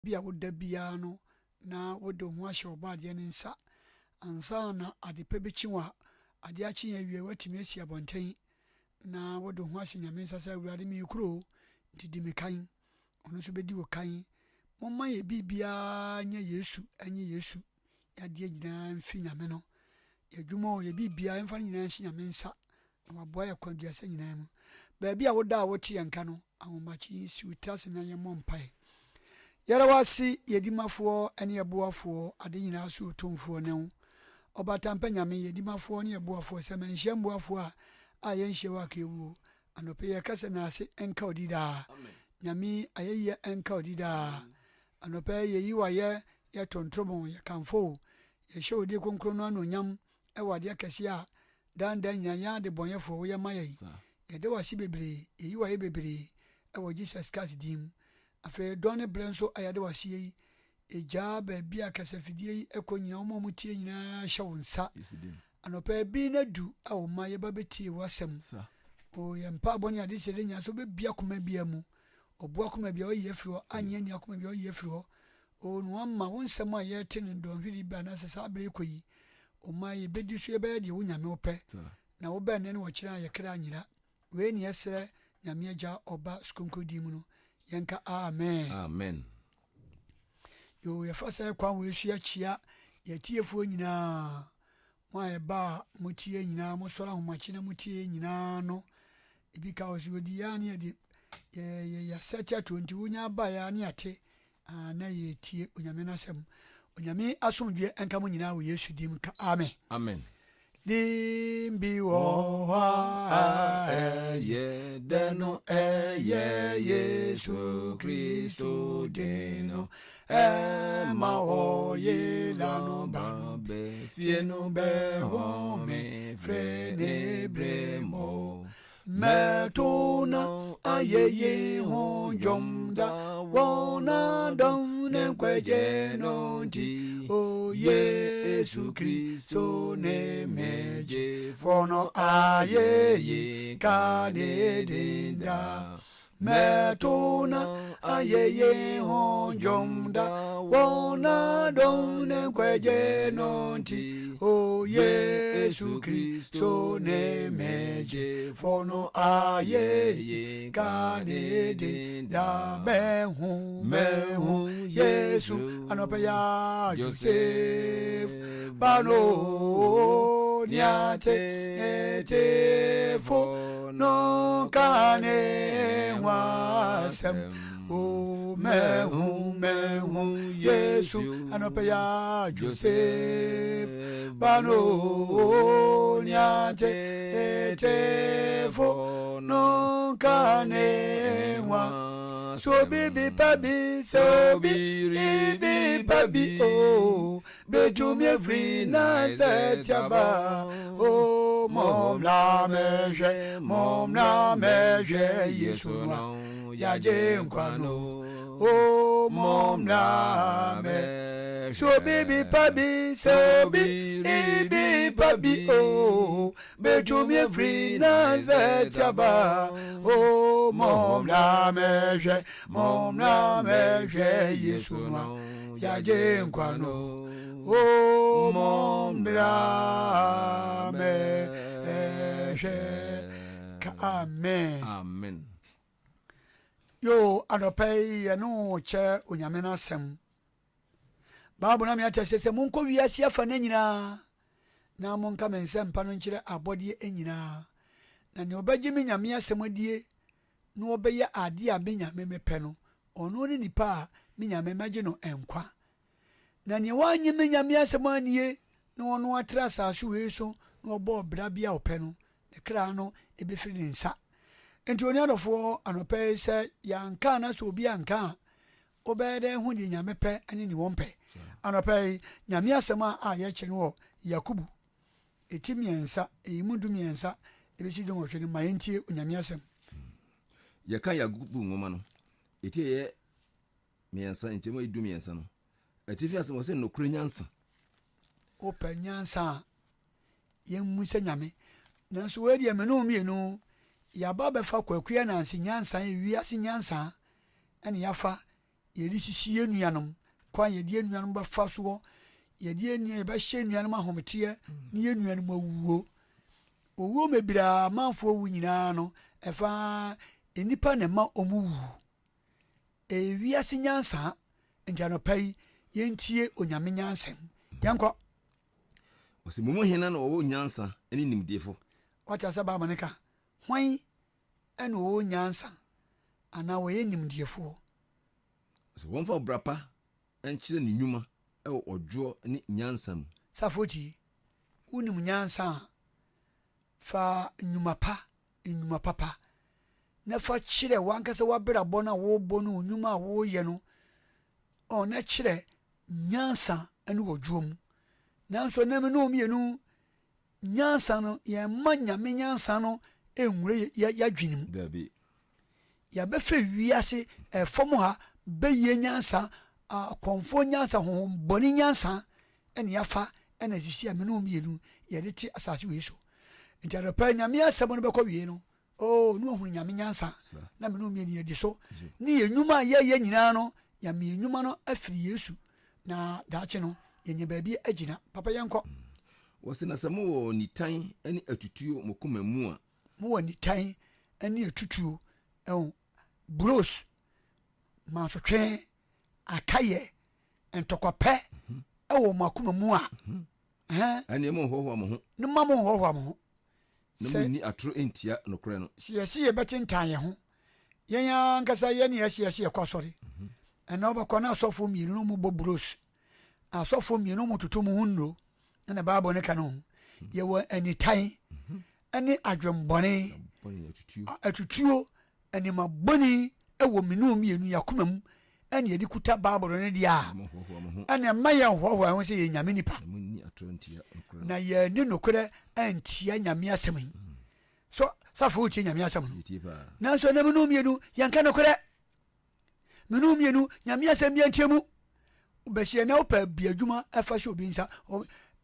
Baabi a woda biara no, na wode wo ho ahyɛ Ɔbɔadeɛ no nsa. Ansa na ade pa bɛkyi wo a, adeɛ akye awie, woatumi asi abɔnten na wode wo ho ahyɛ Nyame nsa sɛ, Awurade merekuro o, nti di me kan. Ɔno nso bɛdi wo kan. Momma yɛ biribiara nyɛ Yesu, ɛnyɛ Yesu. Yɛadeɛ nyinaa mfi Nyame no. Yɛ adwuma o, yɛ biribiara, yɛmfa no nyinaa nhyɛ Nyame nsa. na waboa yɛn kwanduasa nyinaa mu. Baabi a woda a wote yɛn nka no, ahomakye yi, si wo tiri ase na yɛmmɔ mpae. Yɛda wo ase, yɛn dimafoɔ ne yɛn boafoɔ, ade nyinaa so Otumfoɔ ne wo. Ɔbatampa Nyame, yɛn dimafoɔ ne yɛn boafoɔ, sɛ manhyia mmoafoɔ a, a yɛnhyia wo a ka yɛwuo. Anɔpa yi yɛka sɛ naase nka wo di daa. Nyame ayɛyie nka wo di daa. Anɔpa yi yɛyi wo ayɛ, yɛto ntorobon, yɛkamfo wo, yɛhyɛ wo din kronkron no anuonyam wɔ adeɛ kɛseɛ a Daa nda nyina yɛn adebɔnyɛfoɔ woyɛ ma yɛn. Yɛda wo ase bebree, yɛyi wo ayɛ bebree wɔ Jesus Christ din mu. Afei dɔn ne berɛ nso a yɛada wo aseɛ yi, yɛgyaa baabi a kasafidie yi kɔ nyina, wɔn a wɔtie nyinaa hyɛ wo nsa. Anɔpa yi bi na du a wo mma yɛba bɛtie w'asɛm. O yɛn mpaebɔ ne adesrɛ nyinaa sɛ wobɛbue akoma biara mu, ɔboa akoma biara wayi afiri hɔ, anyɛ anni akoma biara wayi afiri hɔ. O na wama wo nsɛm a yɛrete no dɔnhwere yi bɛ anaasɛ saa berɛ yi kɔ yi, O ma yɛbɛdi so yɛbɛyɛ deɛ wo Nyame wopɛ, na wobɛ nnɛ ne ɔkyena a yɛ kra nyera. Wei ne yɛsrɛ Nyame Agya, Ɔba, Sukonkron din mu no, yɛnka Amen. Amen. Yoo, yɛfa saa kwan wei so yɛkyea yɛatiefoɔ nyinaa, mo a ɛba a motie nyinaa, mosɔre ahomakye na motie nyinaa no, ebi ka wɔ so wɔdi yɛ a ne yɛde yɛasɛte ato nti wonya abaeɛ a ne yɛate Ah, na yɛtie Onyame n'asɛm. Onyame asomdwoeɛ nka mo nyinaa wɔ Yesu din mu ka amen. Amen. Din bi wɔ hɔ a ɛyɛ dɛ no ɛyɛ Yesu Kristo din no ɛma ɔyela no ba no fie no bɛhome frɛ ne berɛ mu. Mɛto na ayeyi ho dwom da wɔn adɔm ne nkwagye no nti. O Yesu Kristo ne me gyefo no ayeyi nka ne din da. Mɛto na ayeyi ho dwom da wɔn adɔm ne nkwagye no nti. O Yesu Kristo ne me gyefo no ayeyi nka ne din da. Mɛhu, mɛhu Yesu anɔpa yi a Joseph ba no nea te ne tefo no nka ne ho asɛm. O mɛhu, mɛhu Yesu anɔpa yi a Joseph ba no nea te ne tefo no nka ne ho asɛm. So bibi pa bi, so bibi pa bi o. Betumi afiri Nasaret aba o Mommra mmɛhwɛ, mommra mmɛhwɛ Yesu no a yɛagye nkwa no o Mommra mmɛ So biribi pa bi, so biribi pa bi o Betumi afiri Nasaret aba o Mommra mmɛhwɛ, Mommra mmɛhwɛ Yesu no a yɛagye nkwa no o Mommra mmɛhwɛ ka amen. Amen. Yo, anɔpa yi yɛne wo kyɛ Onyame no asɛm. Bible no ame akyɛ sɛ monkɔ wiase afa no nyinaa na monka me nsɛmpa no nkyerɛ abɔdeɛ nyinaa. Na nea ɔbɛgye me Nyame asɛm adie na ɔbɛyɛ adeɛ a me Nyame mepɛ no, ɔno ne nipa a me Nyame mɛgye no nkwa. Na nea wannye me Nyame asɛm annie na ɔno atra asase wei so na ɔbɔɔ bra bi a ɔpɛ no, ne kra no ɛbɛfiri ne nsa. Nti onua dɔfoɔ, anɔpa yi sɛ yɛanka anaasɛ obi anka a, wobɛyɛ dɛn ahu deɛ Nyame pɛ ne deɛ ɔmpɛ? Anɔpa yi, Nyame asɛm a yɛkyɛ no wɔ Yakubu Eti mmiɛnsa, eyi mu dumiɛnsa ebesi dunwɔtwe no, ma yɛntie Onyame asɛm. Yɛka Yakobo nwoma no, eti ɛyɛ mmiɛnsa, nkyɛmu ɛyɛ dumiɛnsa no, atifi asɛm ɔsɛ nokorɛ nyansa. Wopɛ nyansa a, yɛmmu sɛ Nyame. Nanso wei deɛ me ne wo mmienu yɛaba abɛfa Kwaku Ananse nyansa, wiase nyansa ɛne yɛafa. yɛde sisi yɛn nuanom, kwan yɛde yɛn nuanom bɛfa soɔ, yɛde yɛn nua yɛbɛhyɛ yɛn nuanom ahometeɛ ne yɛn nuanom awuo. Owuo mebere a amanfoɔ wu nyinaa no, ɛfa nnipa na ɛma wɔn wu. Ɛyɛ wiase nyansa, nti anɔpa yi yɛntie Onyame nyansam. Yɛnkɔ. Ɔsɛ mo mu hena na ɔwɔ nyansa ne nimdeefo? Wate asɛ Bible no ka, hwan na ɔwɔ nyansa anaa ɔyɛ nimdeɛfoɔ? Ɔsɛ wɔmfa ɔbra pa nkyerɛ ne nnwuma wɔ ɔdwoɔ ne nyansa mu. Safoɔ tie, wonim nyansa a, fa nnwuma pa, nnwuma papa, na fa kyerɛ w'ankasa w'abrabɔ no a worebɔ no, wo nnwuma a woreyɛ no, ɔ, na kyerɛ nyansa ne ɔdwoɔ mu. Nanso ɛnam ne mmienu Nyansa no, yɛmma Nyame nyansa no nwura yɛadwene mu. Dabi. Yɛabɛfa wiase ɛfam ha bɛyie nyansa, akɔmfoɔ nyansa, honhom bɔne nyansa ɛna yɛafa ɛna sisi a mene wo mmienu yɛde te asase wei so. Nti anɔpa yi Nyame asɛm no bɛkɔ wie no, Oh, ne wahunu Nyame nyansa, na me ne wo mmienu yɛdi so, ne yɛn nnwuma a yɛyɛ nyinaa no, yɛama yɛn nnwuma no afiri Yesu, na daakye no, yɛnya baabi agyina. Papa, yɛnkɔ. Wɔse, na sɛ mowɔ nitan ne atutuo mo koma mu a. Mowɔ nitan ne atutuo, ɛho, bros, mansotwe, akayɛ, ntɔkwapɛ ɛwɔ mo akoma mu a. Ɛneɛ monhoahoa mo ho. Ne mma monhoahoa mo ho. Na munni atoro ntia nokorɛ no. Sɛ yɛse yɛbɛtentan yɛn ho, yɛn ankasa yɛne yɛse yɛse yɛkɔ asɔre. Ɛnna wobɛkɔ na asɔfoɔ mmienu no wɔbɔ buros. Asɔfoɔ mmienu wɔtoto mu ho nnuro. Ɛna Bible no ka no ho. Yɛwɔ anitan ne adwembɔne, atutuo, nneɛma bɔne wɔ me ne wo mmienu yɛn akoma mu ɛna yɛde kuta Bible no deɛ a, ɛna ɛma yɛn hoahoa ho sɛ yɛ Nyame nipa. Na yɛanni nokorɛ antia Nyame asɛm yi. So safo wotie Nyame asɛm no? Nanso ɛnɛ me ne wo mmienu yɛnka nokorɛ. Me ne wo mmienu Nyame asɛm bi antie mu. Bɛsi ɛnɛ wopɛ bi adwuma ɛfa hyɛ obi nsa.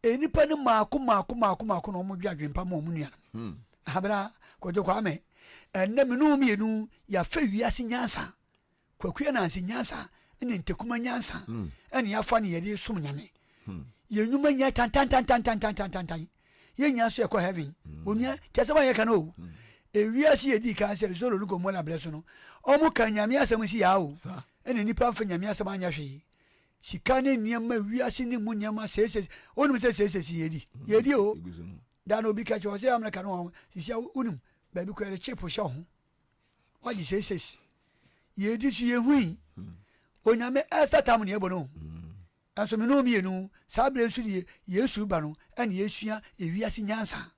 Nnipa no maako maako maako maako na wɔn dwe adwempa ma wɔn nuanom. Hmm. Abra Kwadwo Kwame, ɛnɛ me ne wo mmienu yɛafa wiase nyansa. Kwaku Ananse nyansa ne Ntakuma nyansa ɛna yɛafa ne yɛde som Nyame. Yɛn nnwuma nyinaa tantantantantantantantan. Yɛn nyinaa nso yɛkɔ heaven. Onua, kyɛ sɛ wɔn yɛka no o. Ewiase yɛ dii kan sɛ Zoro ne Gomora brɛ so no, wɔn ka Nyame asɛm si yaa o. Ɛna nnipa mfa Nyame asɛm anyɛ hwee. Sika ne nneɛma, wiase ne mu nneɛma seesei, wonim sɛ seesei yɛdi. Yɛdi o. Da na obi ka kyerɛ wɔ sɛ Amerika no wɔn, sisi a wonim baabi kɔ yɛde chip hyɛ ho. Wagye seisei. Yɛdi so yɛhui. Onyame Esther tam ne ɛbɔ no. Nso me ne wo mmienu saa berɛ nso deɛ Yesu ba no ɛne yɛsua ewiase nyansa.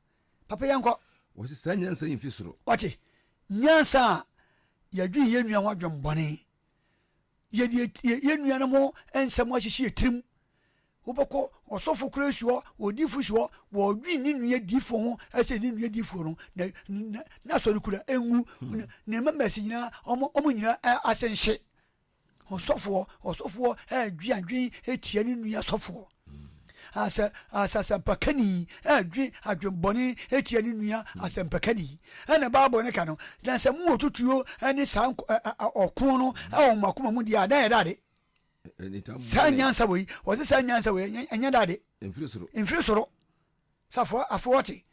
Papa yɛnkɔ. Wɔse saa nyansa yi mfi soro. Wate? Nyansa a yɛdwen yɛn nua ho adwembɔne. Yɛde yɛn nuanom ho nsɛm ahyehyɛ yɛn tirim. Wobɛkɔ ɔsɔfo koraa si hɔ, odiyifo si hɔ, wɔdwen ne nua diyifo ho sɛ ne nua diyifo no na n'asɔre kura engu, hmm. ne members nyinaa wɔn wɔn nyinaa ase nhye. Ɔsɔfoɔ ɔsɔfoɔ ɛredwe adwen etia ne nua sɔfoɔ. Asɛ asɛ asɛmpakani ɛredwe adwenbɔne etia ne nua asɛmpakani. Ɛna Bible no ka no, na sɛ mowɔ tutuo ne saa ɔko no ɛwɔ mo akoma mu deɛ a, dan yɛ dade. Saa nyansa wei, wɔse saa nyansa wei ɛnyɛ dade. Mfiri soro. Safo afo wɔte.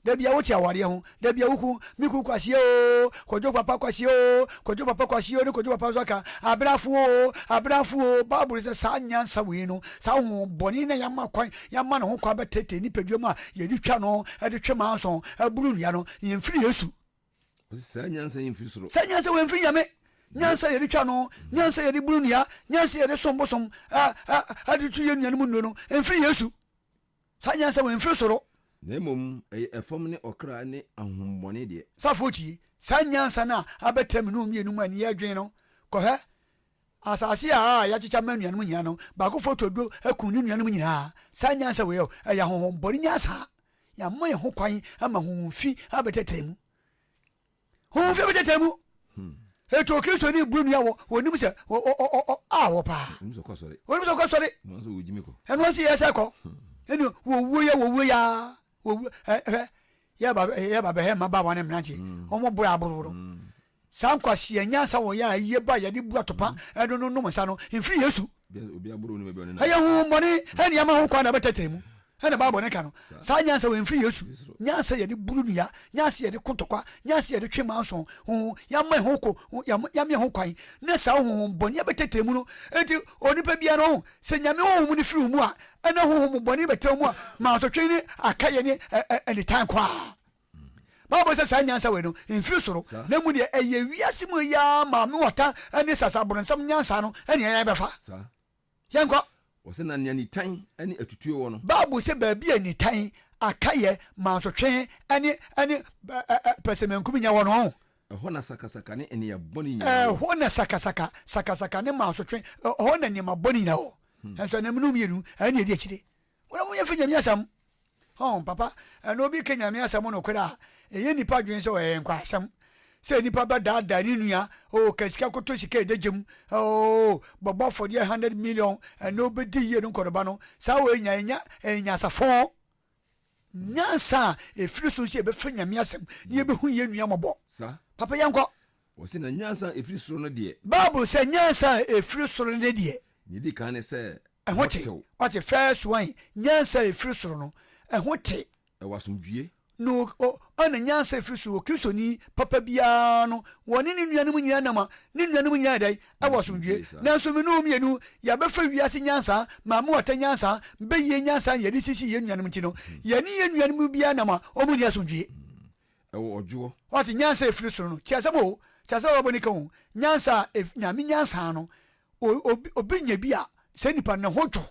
Da bia wote awareɛ ho. Da bia woku me ku kwasie oo, kwadwo papa kwasie oo, kwadwo papa kwasie oo ne kwadwo papa nso aka abrafo oo, abrafo oo. Bible sɛ saa nyansa wei no, saa honhom bɔne na yɛama kwan, yɛama ne ho kwan bɛtete nipadua mu a yɛde twa no, de twe manson, aburu nnua no, yɛmfiri Yesu. Ɔse saa nyansa yi mfiri soro. Saa nyansa wei mfiri Nyame. Nyansa yɛde twa no, nyansa yɛde bunu nnua, nyansa yɛde som bosom, de tu yɛn nuanom nnuro no, mfiri Yesu. Saa nyansa wei mfiri soro. Na mmom ɛyɛ ɛfam ne ɔkra ne ahonhommɔne deɛ. Safoɔ tie, saa nyansa no a abɛtra me ne wo mmienu mu a ɛne yɛredwen no, kɔhwɛ asase a yɛakyekyɛ ama anuanom nyinaa no, baakofoɔ tɔ aduro aku ne nuanom nyinaa. Saa nyansa wei ɛyɛ ahonhommɔne nyansa. Yɛama yɛn ho kwan ama honhom fi abɛtɛtɛɛ mu. Honhom fi abɛtɛtɛɛ mu. Etu Okristoni bu nua wɔ onim sɛ a wɔ paa. Onim sɛ ɔkɔ sɔre. Onim sɛ ɔkɔ sɔre. Ɛno nso yɛ sɛ kɔ. Ɛni wɔwuo yɛ wɔwuo yaa wɔwuo ɛhwɛ yɛ ba yɛ ba bɛhɛ mmabaawa ne mmeranteɛ. Wɔn boro aboroboro. Saa nkwasea nyansa wɔ yɛ a yie ba yɛde bu atopa ɛno no nom nsa no mfiri Yesu. Ɛyɛ honhommɔne ɛne ama ho kwan na ɛbɛtɛtɛɛ mu ɛna Bible no ka no. Saa nyansa wɔ mfiri Yesu. Nyansa yɛde buru nnua, nyansa yɛde ko ntɔkwa, nyansa yɛde twe manso, honhom yɛama ho ko, yɛama ho kwan ne saa honhommɔne ɛbɛtɛtɛɛ mu no. Enti onipa biara no sɛ Nyame honhom no firi wo mu a ɛna honhom bɔne bɛtɛ wo mu a mansotwe ne akayɛ ne nitan koraa. Bible sɛ saa nyansa wei no mfiri soro, na mmom deɛ ɛyɛ wiase mu yi ara maame ɔta ne sasaborɔnsam nyansa no ɛne ɛyɛ bɛfa. Yɛnkɔ. Wɔsɛ na nea nitan ne atutuo wɔ no. Bible sɛ baabi a nitan, akayɛ, mansotwe ne ne pɛsɛmenkominya wɔ no. Ɛhɔ na sakasaka ne nneɛma bɔne nyinaa wɔ. Ɛhɔ na sakasaka, sakasaka ne mansotwe, ɛhɔ na nneɛma bɔne nyinaa wɔ. Nso ɛnam no mmienu, ɛne ɛdi akyire. Wɔn mo yɛmfa Nyame asɛm. Hɔn, papa, ɛna obi ka Nyame asɛm nokorɛ a, ɛnyɛ nnipa adwene sɛ ɔyɛ nkwasɛm. Sɛ nipa bɛdaadaa ne nua, oh, ka sika kɔtɔ sika ɛda gyam, oh, bɔbɔ afɔdeɛ 100 million, ɛna ɔbɛdi yie no nkɔdɔba no, saa wɔ nya, ɛnya, ɛyɛ nyansafo. Nyansa a ɛfiri so sɛ yɛbɛfa Nyame asɛm na yɛbɛhu yɛn nua mmɔbɔ. Papa, yɛnkɔ. Wɔse na nyansa a ɛfiri soro no deɛ. Bible sɛ nyansa a ɛfiri soro no deɛ. Nea ɛdi kan ne sɛ, ɛho tew. Wate, first one, nyansa a ɛfiri soro no, ɛho te. Ɛwɔ asomdwie. Na o, ɛna nyansa a ɛfiri soro, Okristoni papa biara no, wɔne ne nuanom nyinaa nam a, ne nuanom nyinaa yɛ dɛn? Ɛwɔ asomdwie. Nanso me ne wo mmienu, yɛabɛfa wiase nyansa, maame wata nyansa, bɛyie nyansa na yɛde sisi yɛn nuanom nti no, yɛne yɛn nuanom biara nam a, wɔn nni asomdwie. Ɛwɔ ɔdwoɔ. Wate, nyansa a ɛfiri soro no, tie asɛm o, tie asɛm a Bible no ka o, nyansa a, Nyame nyansa no, obi obi nya bi a, saa nipa no ne ho dwo.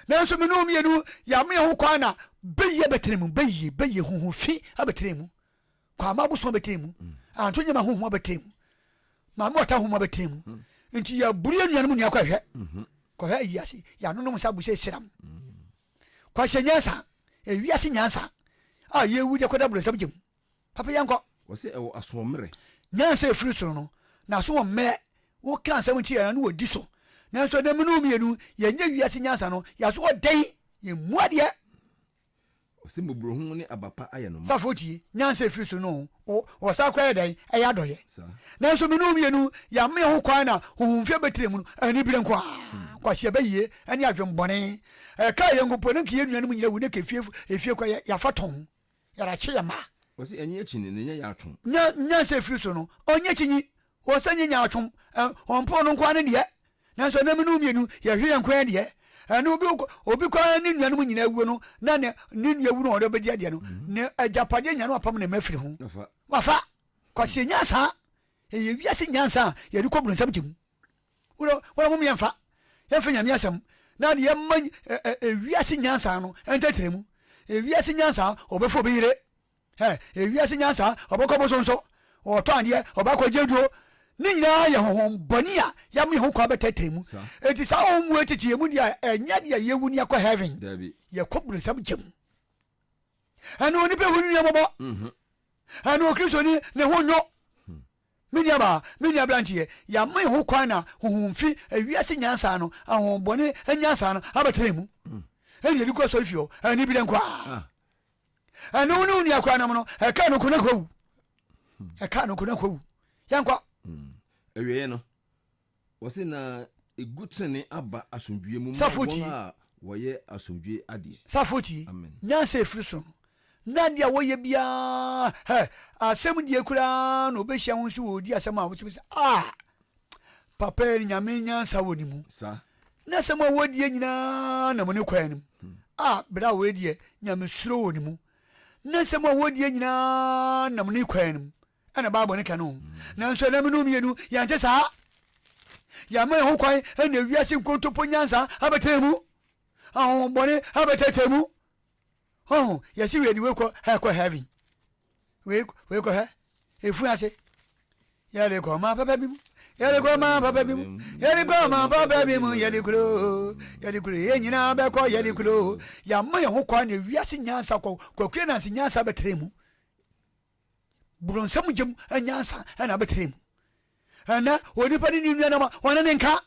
Nanso me ne wo mmienu, yɛama yɛn ho kwan na bɛyie abɛtena mu, bɛyie, bɛyie, huhu fi abɛtena mu, kwama abosom abɛtena mu, mm. anto nyɛma huhu abɛtena mu, maame wɔta huhu abɛtena mu. Mm. Nti yɛaburu yɛn nuanom nua kɔhwɛ, mm-hmm. kɔhwɛ ayi ase, yɛanonom nsa abu sɛ siram. Mm. Kwahyɛ nyansa, ewiase nyansa a yɛwu de kɔda borɔnsam gya mu. Papa yɛnkɔ. Wɔse ɛwɔ asoɔmmerɛ. Nyansa a ɛfiri soro no, n'aso wɔ mmerɛ. Woka asɛm kyerɛ no a, na ɔdi so. Nanso ɛnnɛ me ne wo mmienu, yɛnyɛ wiase nyansa no, yɛn aso wɔ dɛn? Yɛmmu adeɛ. Ɔse mmɔborɔhunu ne aba pa ayɛ no ma. Safo tie, nyansa a ɛfiri soro no, ɔsan koraa yɛ dɛn? Ɛyɛ adɔeɛ. Nanso me ne wo mmienu, yɛama yɛn ho kwan na honhom fi abɛtena mu no, anibere nko ara, nkwaseabayie ne adwemmɔne. Ɛkaa yɛn nko mpo, na nka yɛn nuanom nyinaa awu, na nka efie efie koraa yɛafa tɔn. Yɛrakye yɛn mma. Wɔse ɛnyɛ akyinyi na ɛnyɛ nyaatwom. Nya nyansa ɛfiri soro no, ɔnyɛ kyinyi, wɔsɛ nyɛ nyaatwom, ɛ, ɔmpo ɔno nko ara ne deɛ. Nanso ɛnɛ me ne wo mmienu, yɛhwɛ yɛn nko ara deɛ. Ɛno obi, obi koraa ne nuanom nyinaa awuo no, na ne, ne nua wu no ɔde ɔbɛdi adeɛ no, mhm. ne agyapadeɛ nyinaa no wapam ne mma afiri ho. Wafa. Kwasie nyansa, ɛyɛ wiase nyansa a yɛde kɔ bronsam gye mu. Wura wura mom yɛmfa yɛmfa nyame asɛm na de yɛma ewiase nyansa no ɛntɛtɛrɛ mu. Ewiase nyansa ɔbɛfo obi yere. Ɛ ewiase nyansa ɔbɛkɔ bosom so ɔtɔ adeɛ ɔbɛkɔ gye duro. Ne nyinaa yɛ honhom bɔne a yɛama yɛn ho kwan bɛtɛtɛrɛ mu. Enti saa honhom wei tete yɛn mu deɛ a ɛnyɛ deɛ yɛwu ne yɛkɔ heaven. Yɛkɔ bronsam gya mu. Ɛne onipa hu ne nua mmɔbɔ. Mhm. Ɛne okristoni ne ho nyo. Hmm. Me nuabaa, me nua aberanteɛ, yɛama yɛn ho kwan na honhom fi, ewiase nyansa no, ahonhommɔne nyansa no abɛtena yɛn mu. Ɛne yɛde kɔ asɔre fie hɔ, ɛne bi dɛ nko a. Ah. Ɛne wo ne wo nua koraa nam no, ɛka no nko na kɔwu. Ɛka no nko na kɔwu. Yɛnkɔ. Hmm. Awieɛ no, Wɔse na egu trenee aba asomdwie mu ma Safo wɔn tie. a wɔyɛ asomdwie adeɛ. Safo tie. Amen. Nyansa a ɛfiri soro no, na adeɛ a wɔyɛ biara, hɛ, asɛm die koraa na ɔbɛhyia wo nso wɔredi asɛm a wotumi sɛ, ah, papa yi Nyame nyansa wɔ ne mu. Saa. Na asɛm a wɔdie nyinaa nam ne kwan no mu. Ah, berɛ a wei deɛ Nyamesuro wɔ ne mu. Na asɛm a wɔdie nyinaa nam ne kwan no mu. Ɛna Bible no ka no. Nanso ɛnam no mmienu yɛnte saa. Yɛama yɛn ho kwan na wiase nkontompo nyansa abɛtena mu. Ahonhommɔne abɛtɛtɛ mu. Ɔho, yɛsi wei de wei kɔ ɛkɔ heaven. Wei wei kɔ hɛ efu ase. Yɛde kɔ ma papa bi mu. Yɛde kɔ ma papa bi mu. Yɛde kɔ ma papa bi mu. Yɛde kuro. Yɛde kuro. Yɛn nyinaa bɛkɔ yɛde kuro. Yɛama yɛn ho kwan na wiase nyansa kɔ kɔkue nansi nyansa abɛtena mu. Bronsam gyam nyansa na abɛtena mu. Ɛnɛ onipa ne ne nuanom a wɔne ne nka.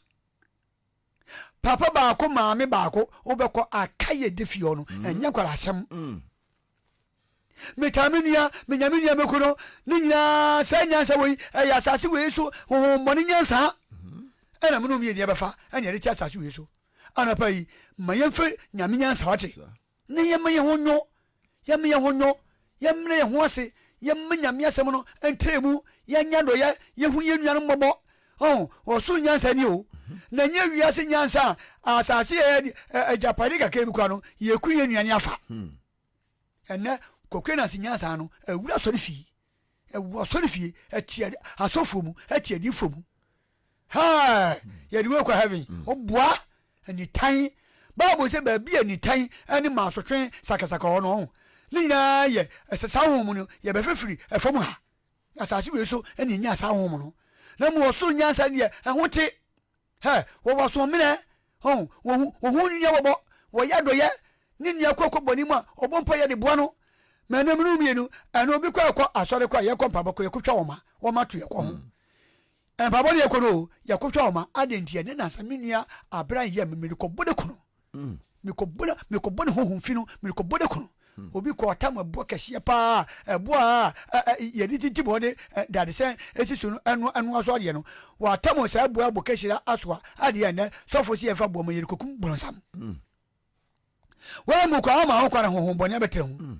Papa baako maame baako wobɛkɔ aka yɛ de fie hɔ no mm. ɛnyɛ nkwara asɛm. Mm. Metaa me nua, menya me nua mɛku no. Ne nyinaa saa nyansa wei ɛyɛ asase wei so honhommɔne nyansa. Ɛna me ne wo mmienu yɛbɛfa ɛna yɛde te asase wei so. Anɔpa yi, ma yɛmfa Nyame nyansa wate. Na yɛmma yɛn ho nnwo, yɛmma yɛn ho nnwo, yɛmmrɛ yɛn ho ase, yɛmma Nyame asɛm no ntra mu, yɛnyɛ adɔeɛ, yɛhu yɛn nuanom mmɔbɔ. Ɔho, ɔsoro nyansa ni o, na ɛnyɛ wiase nyansa a asase a yɛde agyapade kakra bi kora no, yɛku yɛn nua ne afa. Ɛnnɛ, Kwaku Ananse nyansa no, awura asɔre fie, ɛwɔ asɔre fie, ɛte asɔfoɔ mu, ɛte adiyifoɔ mu. Hɛɛ! Yɛde wo kɔ heaven. Woboa nitan. Bible sɛ baabi a nitan ne mansotwe sakasaka wɔ no, ne nyinaa yɛ ɛsɛ saa honhom no yɛbɛfɛfiri ɛfam ha. Asase wei so na ɛnya saa honhom no. Na mu ɔsoro nyansa deɛ ɛho te. Hɛ, wɔwɔ asoɔmmerɛ, ɔn, wɔhu, wɔhu ne nua wɔbɔ, wɔyɛ adɔyɛ, ne nua kɔ kɔ bɔne mu a, ɔbɔ mpa yɛ de boa no. Mɛnam no mmienu, ɛno obi kɔ ɛkɔ asɔre kɔ a yɛkɔ mpaebɔ kɔ yɛkɔtwa wɔn ma, wɔn ma to yɛkɔ ho. Mpaebɔ no yɛkɔ no o, yɛkɔtwa wɔn ma, adɛn nti ɛne nansa me nua abran yɛ me merekɔbɔ ne kunu. Mekɔbɔ no, mekɔbɔ ne honhom fi no, merekɔbɔ ne kunu. Obi kɔ ɔtam ɛboɔ kɛseɛ paa, ɛboɔ a yɛde tintim hɔ de dadesɛn esi so no ɛno ɛno aso adeɛ no. Wɔatam saa ɛboɔ abɔ kɛhyira asoa adeɛ ɛnɛ sɔfo si yɛmfa boɔ ma yɛrekɔkum borɔnsam. Wɔn mu kɔ ama ho kwan honhom bɔne abɛtena ho.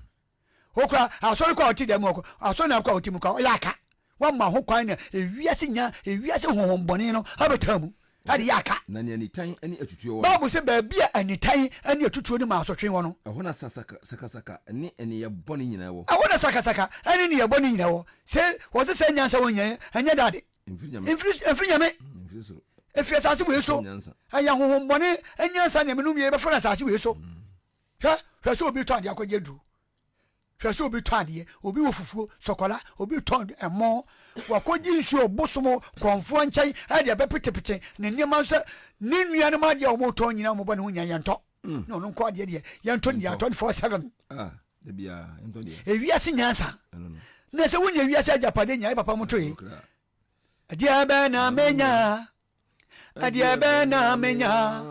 Okura asɔre kɔ a ɔte dɛm ɔkɔ asɔre na kɔ a ɔte mu kɔ ɔyɛ aka. Wama ho kwan na ewiase nya ewiase honhom bɔne no abɛtena mu ɛde yɛ aka. Na nea nitan ne atutuo wɔ no. Bible sɛ baabi a anitan ne atutuo ne mansotwe wɔ no. Ɛhɔ na sakasaka ne nneyɛɛ bɔne nyinaa wɔ. Ɛhɔ na sakasaka ne nneyɛɛ bɔne nyinaa wɔ. Sɛ wɔse saa nyansa wɔ nyinaa ɛnyɛ dade. Mfiri Nyame. Mfiri Nyame. Mfiri soro. Ɛfiri asase wei so. Ɛyɛ honhom bɔne nyansa nea menom yɛ bɛfa no asase wei so. Hwɛ, hwɛ sɛ obi tɔ adeɛ akɔgye aduro. Hwɛ sɛ obi tɔ adeɛ, obi wɔ fufuo, sɔkɔla, obi tɔn ɛmo, wakɔgye nsuo bosom kɔnfoɔ nkyɛn ɛde ɛbɛpetepete ne nneɛma sɛ ne nuanom adeɛ a wɔtɔn nyinaa wɔbɔ ne ho nyinaa yɛntɔ. Mm. Na ɔno nko adeɛ deɛ yɛntɔ ne deɛ 24/7. Ah, Ewiase nyansa. Na sɛ wonya ewiase agyapadeɛ nyinaa papa mo toe. Ɛdeɛ bɛn na menya? Ɛdeɛ bɛn na menya?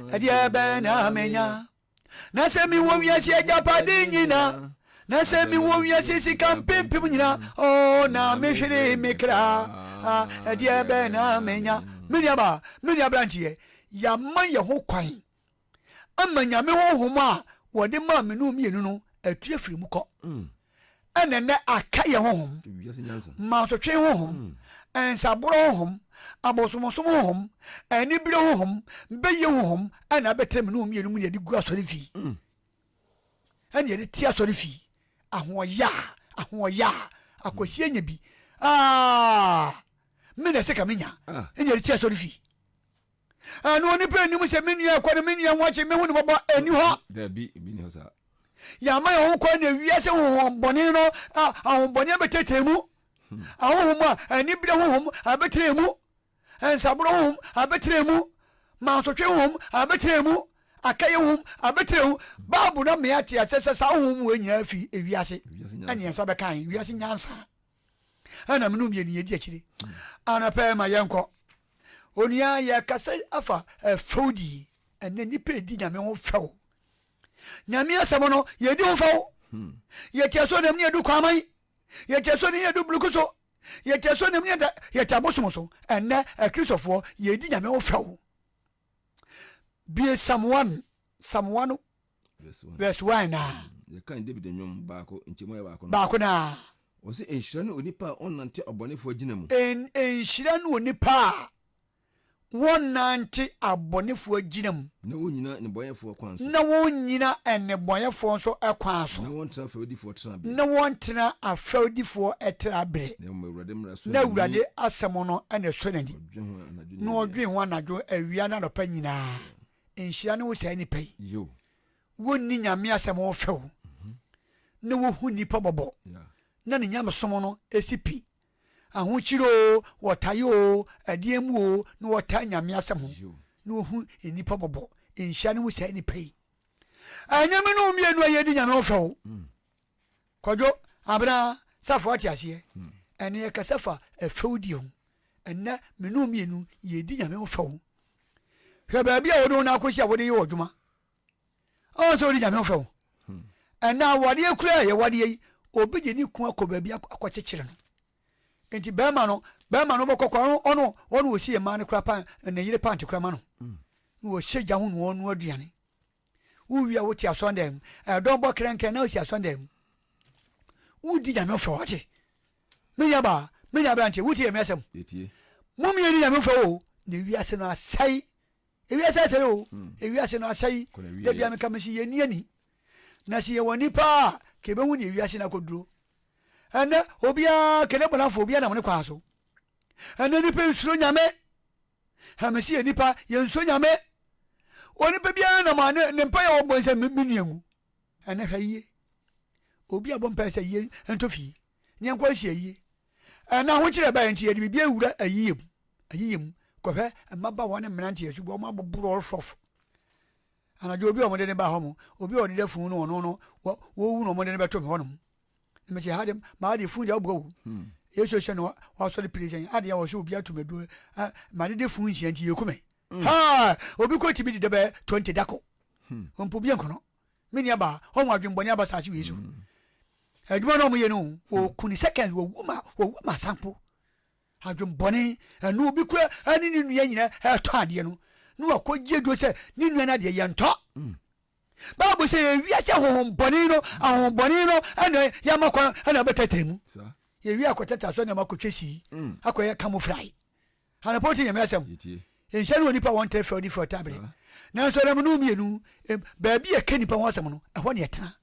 Ɛdeɛ bɛn na menya? Na sɛ mewɔ wiase agyapade nyina, na sɛ mewɔ wiase sika mpempem nyina, oh, na mehwere me kra, ah, ɛdeɛ bɛn na menya? Me nuabaa, me nua aberanteɛ, yɛama yɛn ho kwan ama Nyame honhom a wɔde maa me ne wo mmienu no atu afiri mu kɔ. Mm. Ɛna nnɛ aka yɛn honhom, mansotwe honhom, mm. nsaborɔ honhom, abosomsom honhom, anibere honhom, bɛyɛ honhom, ɛna abɛtena me ne wo mmienu mu na yɛde gu asɔre fi. Mm. Ɛna yɛde te asɔre fi. Ahoɔyɛ a, ahoɔyɛ a, akɔsi anya bi. Ah, me na ɛsɛ ka menya. Ah. Ɛna yɛde te asɔre fi. Ɛno onipa nnim sɛ me nua ɛkɔ no me nua ho akyi mehu ne mmɔbɔ ɛni hɔ. Dabi, ebi ni hɔ saa. Yɛama yɛn ho kwan na wiase honhommɔne no ahohommɔne abɛtɛtɛ mu. Hmm. Ahohom a anibere honhom abɛtɛ mu. Nsaboro honhom abɛtɛ mu. Mansotwe honhom abɛtɛ mu. Akɛyɛ honhom abɛtɛ mu. Baabu na mmea te ase sɛ saa honhom wɔ nyinaa fi ewiase. Ɛne yɛn nsa bɛka wiase nyansa. Ɛna mene mmienu yɛdi akyire. Anɔpɛ ma yɛnkɔ. Onua, yɛkasa afa fɛwdi. Ɛnɛ nnipa edi Nyame ho fɛw. Nyame asɛm no, yɛdi ho fɛw. Hmm. Yɛte asɔre ne yɛdu kwaman. Yɛte asɔre ne yɛdu buluku so. Yɛte asɔre ne yɛte abosom so. Ɛnɛ akristofoɔ yɛdi Nyame ho fɛw. Bie Psalm 1, Psalm 1 verse 1 na. Yɛkan David nnwom baako nkyɛmu ayɛ baako no. Baako na. Wɔse nhyira ne onipa a ɔnnante abɔnefoɔ agyina mu. Nhyira ne onipa a wɔnnante abɔnefoɔ agyina mu. Na wɔnnyina nnebɔneyɛfoɔ kwan so. Na wɔnnyina nnebɔneyɛfoɔ nso kwan so. Na wɔntena afɛwdifoɔ tenaberɛ. Na wɔntena afɛwdifoɔ tenaberɛ. Na mmom Awurade mmara sɔ n'ani. Na Awurade asɛm no na ɛsɔ n'ani. Na ɔdwen ho anadwo, awia ne anɔpa nyinaa. Nhyira ne wo saa nipa yi. Wɔnni Nyame asɛm ho fɛw na wɔhu nnipa mmɔbɔ na ne nyamesom no si pi. Ahokyere oo, wɔtae oo, ɛdeɛn mu oo, na wɔtaa Nyame asɛm ho na wɔhu nnipa mmɔbɔ. Nhyira ne wo saa nipa yi. Ɛnyɛ me ne wo mmienu a yɛdi Nyame ho fɛw. Mm. Kwadwo, Abena, Safo ate aseɛ. Mm. Ɛne yɛkasa fa ɛfɛwdie ho. Ɛnnɛ me ne wo mmienu yɛdi Nyame ho fɛw. Hwɛ baabi a wode wo nan akɔsi a wode yɛ w'adwuma. Ɔn sɛ wode Nyame ho fɛw. Ɛnna awadeɛ kura a yɛwadeɛ yi, Obi de ne kun akɔ baabi akɔkyekyere no. Nti bɛrima no, bɛrima no bɛkɔ kora ɔno ɔno ɔsi mmaa no kora pan ne yere pante kora ma no. Na wɔhyɛ gya ho na ɔno aduane. Wowie a wote asɔndan mu. Ɛdɔm bɔ krɛnkrɛn na wosi asɔndan mu. Wodi nyame fɛ wate. Me nua baa, me nua aberanteɛ, wotie me asɛm. Mo mmienu nyame fɛ o, na ewiase no asɛe. Ewiase asɛe o, hmm. ewiase no asɛe. Da bia meka me si yɛnni ani. Na sɛ yɛwɔ ani paa a, ka yɛbɛhu ne ewiase no akɔduro. Ɛnɛ obiara kɛdɛ bɔnafo obiara nam ne kwaa so. Ɛnɛ nipa nsuro nyame. Ɛmɛ si yɛ nipa yɛnsuro nyame. Onipa biara nam a ne mpa yɛ wɔbɔ nsɛ me nua ngu. Ɛnɛ hwɛ yie. Obi a bɔ mpae sɛ yie ntɔ fie. Ne yɛnkɔ nsi ayie. Ɛnɛ ahokyerɛ ɛbaeɛ nti yɛde biribi awura ayie mu. Ayie mu. Kɔhwɛ mmabaawa ne mmeranteɛ so bi wɔn aboboro ɔrɔfrɔf. Anadwo obi a wɔde ne ba hɔ mo, obi a ɔdeda funu no ɔno no wɔwu na wɔde ne bɛto me hɔnom. Na mese ha de maa de funu deɛ ɔboa wo. Hmm. Yesu sɛ no wasɔre pire sɛn adeɛ a wɔsɛ obi ato me aduro ma de de funu nsia nti yɛku me. Hmm. Ha obi kɔ tumi deda bɛyɛ 20 dako. Hmm. Mpo bi nkono. Me nua baa wɔn adwembɔne aba saase wei so. Adwuma no wɔn yɛ no wɔku ne seconds wɔwu ma wɔwu ma sanpo. Adwembɔne, ɛno obi kura ɛne ne nua nyina ɛtɔ adeɛ no na wakɔgye aduro sɛ ne nua no adeɛ yɛntɔ. Mm. Bible sɛ yɛwia sɛ honhombɔne no ahohombɔne no ɛna yɛama kwan ɛna bɛtɛtɛ mu. Yɛwia akɔtɛtɛ asɔ nneɛma akɔtwa sii mm. akɔyɛ camouflage. Anapɔ wote nyame asɛm. Nhyɛ no onipa wɔn tɛ fɛ ɔde fɛ ɔtɛ abere. Nanso ɛnam no mmienu baabi a ɛka nipa ho asɛm no ɛhɔ ne ɛtena.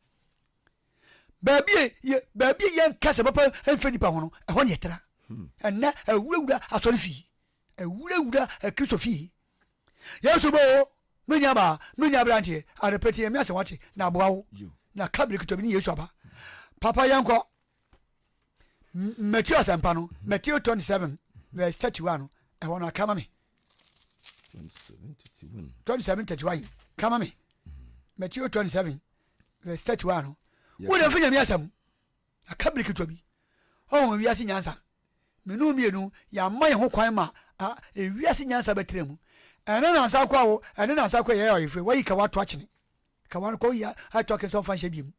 Baabi a yɛ baabi a yɛnka sɛ papa mfa nipa ho no, ɛhɔ ne yɛtra. Hmm. Ɛnɛ awurawura asɔre fie, awurawura akristo fie. Yesu bɔ o, me nua baa, me nua aberanteɛ, adepɛte yɛ me asɛm wate na aboa wo. Na ka bere ketewa bi ne Yesu aba. Papa yɛnkɔ. Matthew asɛmpa no, Matthew 27 verse 31 no, ɛhɔ no aka ma me. 27 31 ka ma me. Matthew 27 verse 31 no wo na fi nyame asɛm aka bere ketewa bi ɔwɔ wiase nyansa menu mmienu yɛama yɛn ho kwan ma ewiase nyansa bɛtena mu ɛne nansa kɔ awo ɛne nansa kɔ yɛyɛ ɔyefrɛ wayi ka wato akyene ka wa kɔ yi ato akyene sɛ ɔmfa nhyɛ bi mu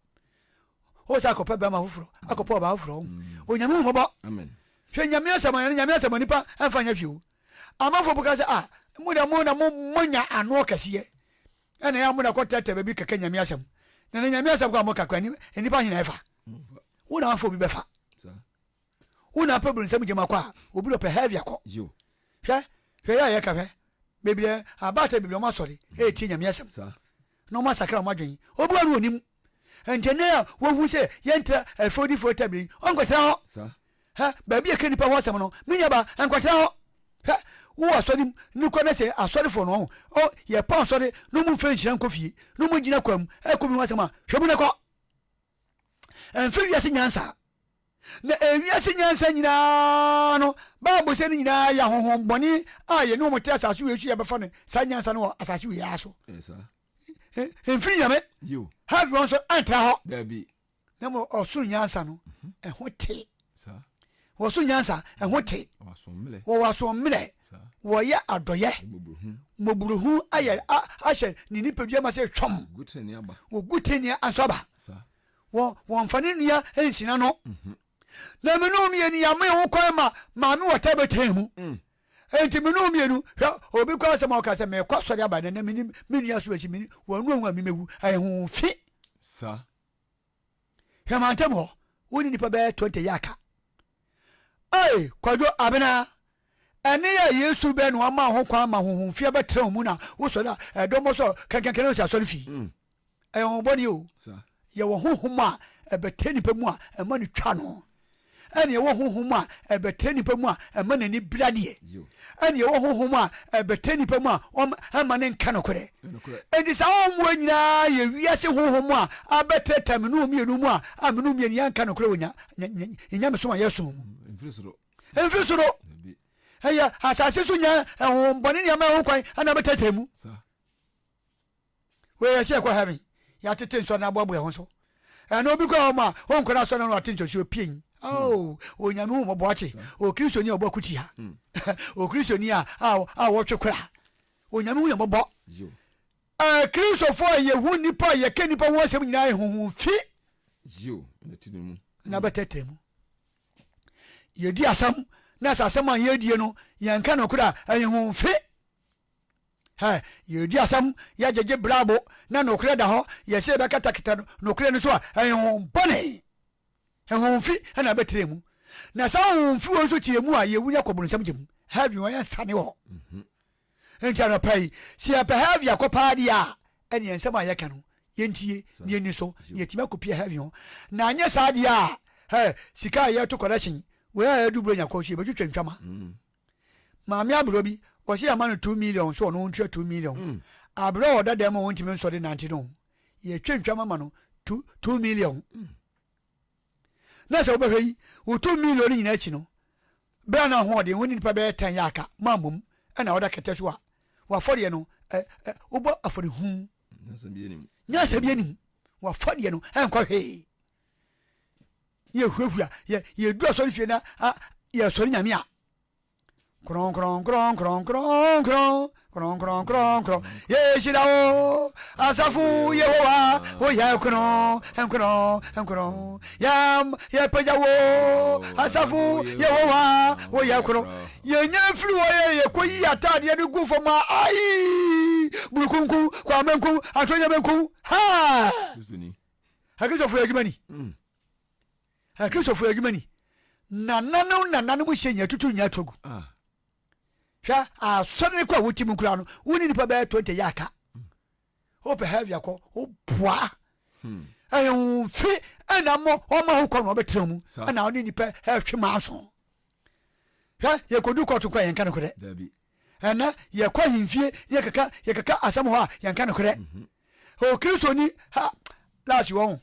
o sɛ akɔpɛ bɛrima foforɔ akɔpɛ ɔbaa foforɔ mm. onyame hu mɔbɔ hwɛ nyame asɛm ɛne nyame asɛm nipa ɛmfa nyɛ hwee o amanfoɔ po ka sɛ ah mo na mo na mo monya ano kɛseɛ Ɛna ɛyɛ a mo na kɔ tɛtɛ baabi kɛkɛ nyame asɛm. Na na nyame asɛm kɔ a mo ka kora nnipa he na ɛfa. Wo na afa obi bɛfa. Wo na apɛ bronsam gyam akɔ a obi dɔ pɛ heavy akɔ. Hwɛ hwɛ yɛ a yɛka hwɛ. Bebree abaata bebree ɔmo asɔre ɛɛtie nyame asɛm. Na ɔmo asakra ɔmo adwen. Obi wɔ no onim. Nti ɛnɛ a wohu sɛ yɛntra afɔdifoɔ tabiri yi, ɔnkɔtena hɔ. Hɛ, baabi a ɛka nnipa ho asɛm no, me nuabaa, nkɔtena hɔ. Hwɛ, wowɔ asɔre mu, ne kɔ na sɛ asɔrefoɔ no, ɔho, ɔ, yɛpɔn asɔre na ɔmo mfa nhyira nkɔ fie, na ɔmo gyina kwan mu ɛkɔ bi ho asɛm a, hwɛ mu na kɔ. Ɛmfa wiase nyansa. Na ewiase nyansa nyinaa no, Bible sɛ ne nyinaa yɛ ahonhommɔne a yɛne wɔn te asase wei so yɛbɛfa no saa nyansa no wɔ asase wei ara so. Mfiri nyame. Hell nso ɛntra hɔ. Na mmom ɔsoro nyansa no, mhm. ɛho te. Wɔso nyansa, ɛho te. Wɔwɔ asoɔmmerɛ. Wɔyɛ adɔyɛ. Mmɔborɔhu ayɛ ahyɛ ne nipadua ma sɛ twɔm. Wɔgu tenenee nso aba. Wɔmfa ne nua nsina no. Mhm. Na me ne wo mmienu yɛama yɛn ho kwan ma maame wɔta bɛtena mu. Mm. Enti me ne wo mmienu hwɛ obi kɔ asɛm a ɔka sɛ mekɔ asɔre aba na me ne me nua so akyi me wɔn nu a memewu ɛyɛ ho fi. Sa. Hwɛ mantam hɔ wo ne nipa bɛyɛ 20 yɛ aka. Ei Kwadwo Abena ɛne yɛ Yesu bɛn na wama ho kwan ma honhom fi abɛtena wo mu na wosɔre a ɛdɔm bɔ sɔ kɛnkɛnkɛn na osi asɔre fi. Mm. Ɛyɛ honhom bɔne o. Yɛwɔ honhom a ɛbɛtena nipa mu a ɛma no twa no. Ɛna yɛwɔ honhom a ɛbɛtena nipa mu a ɛma n'ani bere adeɛ. Ɛna yɛwɔ honhom a ɛbɛtena nipa mu a ɛma ne nka nokorɛ. Enti saa honhom wɔ nyinaa yɛ wiase honhom a abɛtɛtɛ me ne mmienu mu a a me ne mmienu yɛnka nokorɛ wɔ nyamesom a yɛsom mu. Mfiri soro. Ɛyɛ asase so nya honhom bɔne nneɛma ɛho kwan ɛna abɛtɛtɛ mu. Wei yɛ sɛ yɛkɔ heaven yɛatete nsɔre no aboaboa ho so ɛna obi kɔ hɔ ma ɔnkɔ no asɔre no ate ntɔsuo pii oh onyame hu mɔbɔ akye o kristoni a ɔbɔ akutia hmm. o kristoni a a wɔtwe kora onyame hu yɛ mɔbɔ ɛɛ kristofo a yɛhu nipa a yɛka nipa ho asɛm nyinaa yɛ huhu fi. na bɛtɛtɛ mu. Yɛdi asɛm na sɛ asɛm a yɛdie no yɛnka nokorɛ a ɛyɛ ho mfe. Hɛ, yɛdi asɛm yɛgyegye brabo na nokorɛ da hɔ yɛsɛ yɛbɛkatakata nokorɛ no so a ɛyɛ ho bɔne. Ɛho mfe na bɛtena mu. Na saa honhom mfe wɔ nso te mu a yɛwu ne akɔ bonsam gya mu. Heaven hɔ yɛnsane hɔ. Mhm. Nti anɔpa yi, sɛ yɛpɛ heaven akɔ paa deɛ a, ɛne nsɛm a yɛka no, yɛntie na yɛnni so na yɛtumi akɔpie heaven hɔ. Na anyɛ saa deɛ a, hɛ, sika a yɛto collection, wei a yɛdu buronya kɔ so yɛbɛtwitwa ntwama. Mm. Maame aberɛ bi, wɔsɛ yɛama no 2 million so ɔno ntua 2 million. Mm. Aberɛ a ɔda dan mu a ɔntumi nsɔre nante no, yɛtwa ntwama ma no 2 million. Mm. Na sɛ wobɛhwɛ yi, wo 2 million no nyinaa akyi no, berɛ a na ahoɔden wo ne nipa bɛyɛ tan yɛ aka ma mmom ɛna woda kɛtɛ so a, w'afɔdeɛ no ɛ ɛ wobɔ afɔre hu. Nyansa bi anim. W'afɔdeɛ no ɛnkɔ hwee. Yɛhuahua, yɛ yɛdu asɔre fie na yɛsɔre nyame a, Kronkron kronkron kronkron kronkron kronkron yɛhyira wo asafo Yehowa woyɛ kronkron kronkron yɛm yɛpagya wo asafo Yehowa woyɛ kron yɛnya firi hɔ yɛ yɛkɔyi ataadeɛ no gu fam a ai burukunku kwamenku atonyamenku ha Akristofoɔ adwuma ni mm. Akristofo adwuma ni. Nananom nananom hyɛ nyɛ tutu nyɛ ato gu. Ah. Hwɛ asɔre no kɔ a wote mu koraa no, wo ne nipa bɛyɛ 20 yɛ aka. Wopɛ heavy akɔ, woboa. Hmm. Ɛhemfe ɛna mo ɔma ho kɔ na ɔbɛtena mu ɛna ɔne nipa ɛhwe maa so. Hwɛ yɛkɔdu kɔɔto kɔ a yɛnka nokorɛ. Ɛnɛ yɛkɔ ahemfie yɛkeka yɛkeka asɛm hɔ a yɛnka nokorɛ. Mhm. Okristoni ha last wɔn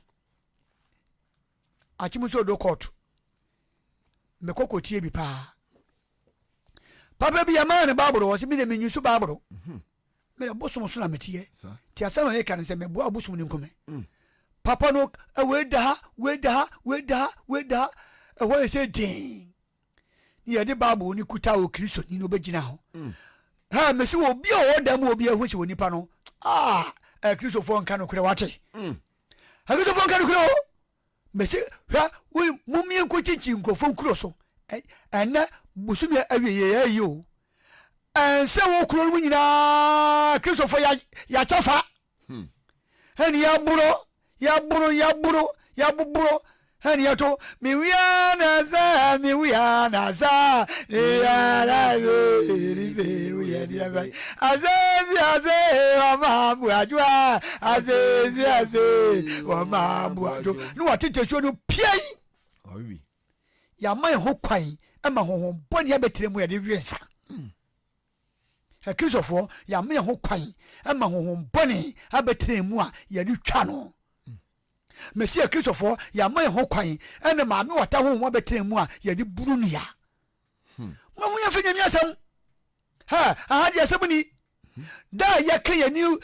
Akyem nso odo court. Mekɔ kɔtie bi paa. Papa bi yɛmaa no Bible wɔ sɛ me de menyi so Bible. Mhm. Me de bosom so na meteɛ. Nti asɛm a meka no sɛ meboa bosom no nkume. Mm. Papa no wei da ha, wei da ha, wei da ha, wei da ha. Ɛhɔ yɛ sɛ den. Ne yɛde Bible no kuta wɔ Kristoni no bɛgyina hɔ. Mm. Ha mesi wɔ obi a ɔwɔ dan mu obi ahu sɛ wɔ nipa no. Ah, Kristofoɔ nka nokorɛ wate. Mm. Akristofoɔ nka nokorɛ o. Mese hwɛ wo momie nkɔkyikyi nkurɔfoɔ nkuro so. Ɛnɛ bosome awie yɛ ayi o. Ɛnsɛ wɔ kuro no mu nyinaa Akristofoɔ yɛakyɛ fa. Hmm. Ɛne yɛaboro yɛaboro yɛaboro yɛaboboro ɛne yɛto mewia na sa mewia na sa mewia na sa Asesi ase wɔma buadwo asesi ase wɔma buadwo ne wɔtete suo no piei. Yɛama yɛn ho kwan ma honhom bɔne abɛtena mu yɛde we nsa. Akristofoɔ yɛama yɛn ho kwan ma honhom bɔne abɛtena mu a yɛde twa no. Mesi Akristofoɔ yɛama yɛn ho kwan ɛne maame wɔta honhom abɛtena mu a yɛde buru nua. Mo ho yɛmfa nyame asɛm. Ha, aha deɛ asɛm ni. Da a yɛka yɛni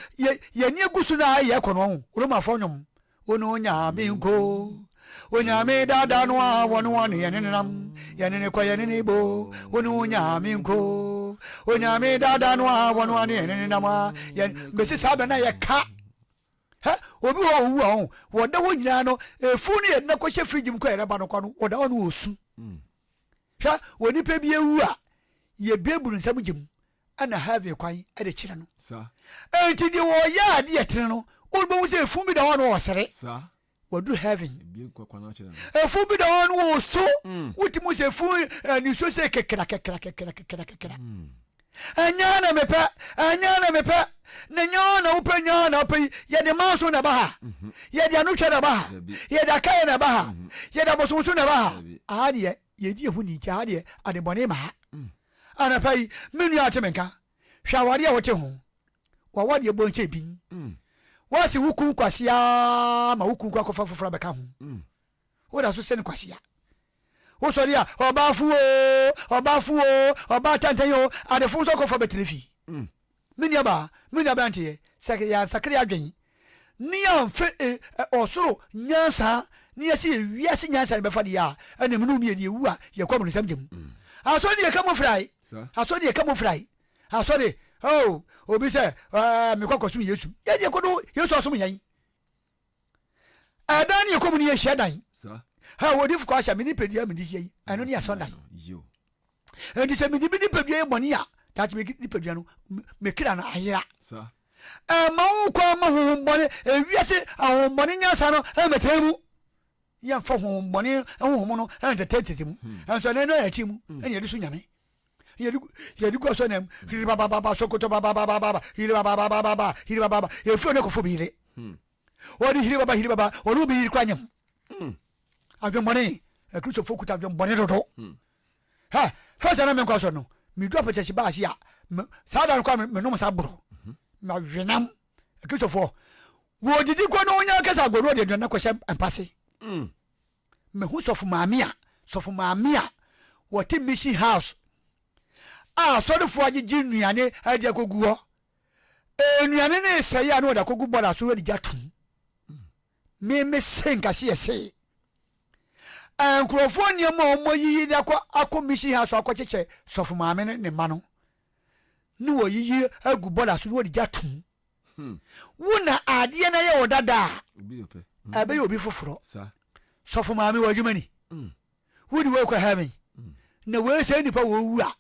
yɛni agu so no a yɛ kɔ no ho. Romafoɔ nnwom. Ono nyame nko. Onyame dada no a wɔne wɔne yɛne nenam. Yɛne ne kɔ yɛne ne bo. Ono nyame nko. Onyame dada no a wɔne wɔne yɛne nenam a yɛn bɛsi saa bɛ na yɛka. Hɛ, obi hɔ owu a ɔho. Wɔda hɔ nyinaa no, efu no yɛde no kɔhyɛ fridge mu kɔ yɛrɛ ba no kɔ no, wɔda hɔ no wɔsu. Hwɛ, onipa bi awu a, yɛbuebue nsam gye mu na heaven kwan de kyerɛ no. Enti deɛ wɔyɛ adeɛ tene no, wobɛhu sɛ efun bi da hɔ na ɔresere. Waduru heaven. Efun bi da hɔ na ɔresu. Mm. Wotumi sɛ efun eh, nisuo sɛ kekra kekra kekra kekra kekra. Mm. Ɛnyɛ na mepɛ, ɛnyɛ na mepɛ, na nyɛ na wopɛ, nyɛ na wopɛ yi. Yɛde manso na ɛba ha. Mhm. Yɛde anotwa na ɛba ha. Yɛde akayɛ na ɛba ha. Mhm. Yɛde abosomso na ɛba ha. Aha deɛ yɛdi ɛho ni nti aha deɛ adebɔne ma ha. Mm. Anapa yi, me nua ate me nka. Hwɛ awadeɛ a wote ho. W'awadeɛ bɔ nkyɛ bin. Mm. Woase wo kun kwasea ma wo kun kɔ akɔfa foforɔ abɛka ho. Mm. Woda so sɛ no kwasea. Wosɔre a, ɔbaafo o, ɔbaafo o, ɔbaa tantan o, adefo nso akɔfa bɛtena fie. Mm. Me nuabaa, me nua aberanteɛ, sɛ yɛansakra yɛn adwene ne yɛamfa e, ɔsoro nyansa ne yɛsɛ yɛ wiase nyansa no bɛfa deɛ a, ɛna mu no mmienu yɛwu a yɛkɔ abonsam gya mu. Mm. Asɔre ne yɛka mu frae. Asɔre ne yɛka mu frae. Asɔre, oh, obi sɛ, uh, mekɔ akɔsom Yesu. Yɛdeɛ kɔdo Yesu asom yɛn. Ɛdan ne yɛkɔ mu no yɛ hyiadan. Ha wɔdifo kɔ ahyɛ me nipadua mede hyɛ yi, ɛno ne asɔndan. Enti sɛ mede me nipadua yɛ bɔne a, daakye me nipadua no, me kra no ayera. Ɛmma wo kwan ma honhommɔne, ewiase ahonhommɔne nyansa no mmɛtena mu. Yɛmfa honhommɔne honhom no ntetɛtetɛ mu. Nso ɛno na yɛte mu, ɛna yɛde so nyame. Yɛde gu asɔ nam, hiri babababa, sokoto babababa, hiri babababa, hiri bababa, yɛfiri ɔne kɔfo bi yere. Wɔde hiri baba hiri baba, ɔne obi yere kora nyam. Adwemmɔne, Akristofo kuta adwemmɔne dodo. Hɛ, first na menkɔ asɔre no, medu apɛtɛsi baa ase a, saa da no kora menom sa boro. Mawenam. Akristofoɔ, wɔdidi kɔ no wonya kasa agorɔ no wɔde aduane no akɔhyɛ mpase. Mehu sɔfo maame a, sɔfo maame a wɔte mission house a asɔrefoɔ agyegye nnuane de akɔgu hɔ. Nnuane no resɛe a na wɔde akɔgu bɔɔla so na wɔde gya tom. Me me se nka se yɛse nkurɔfoɔ nneɛma a wɔayiyi de akɔ akɔ mission house akɔkyekyɛ sɔfo maame ne ne mma no ne wɔyiyi agu bɔɔla so ne wɔde gya tom. Hmm. Wo na adeɛ no yɛ wɔ dada a hmm. ɛbɛyɛ obi foforɔ. Sɔfo maame wɔ adwuma ni. Hmm. Wode wei kɔ heaven na wei sɛ nipa wɔwu a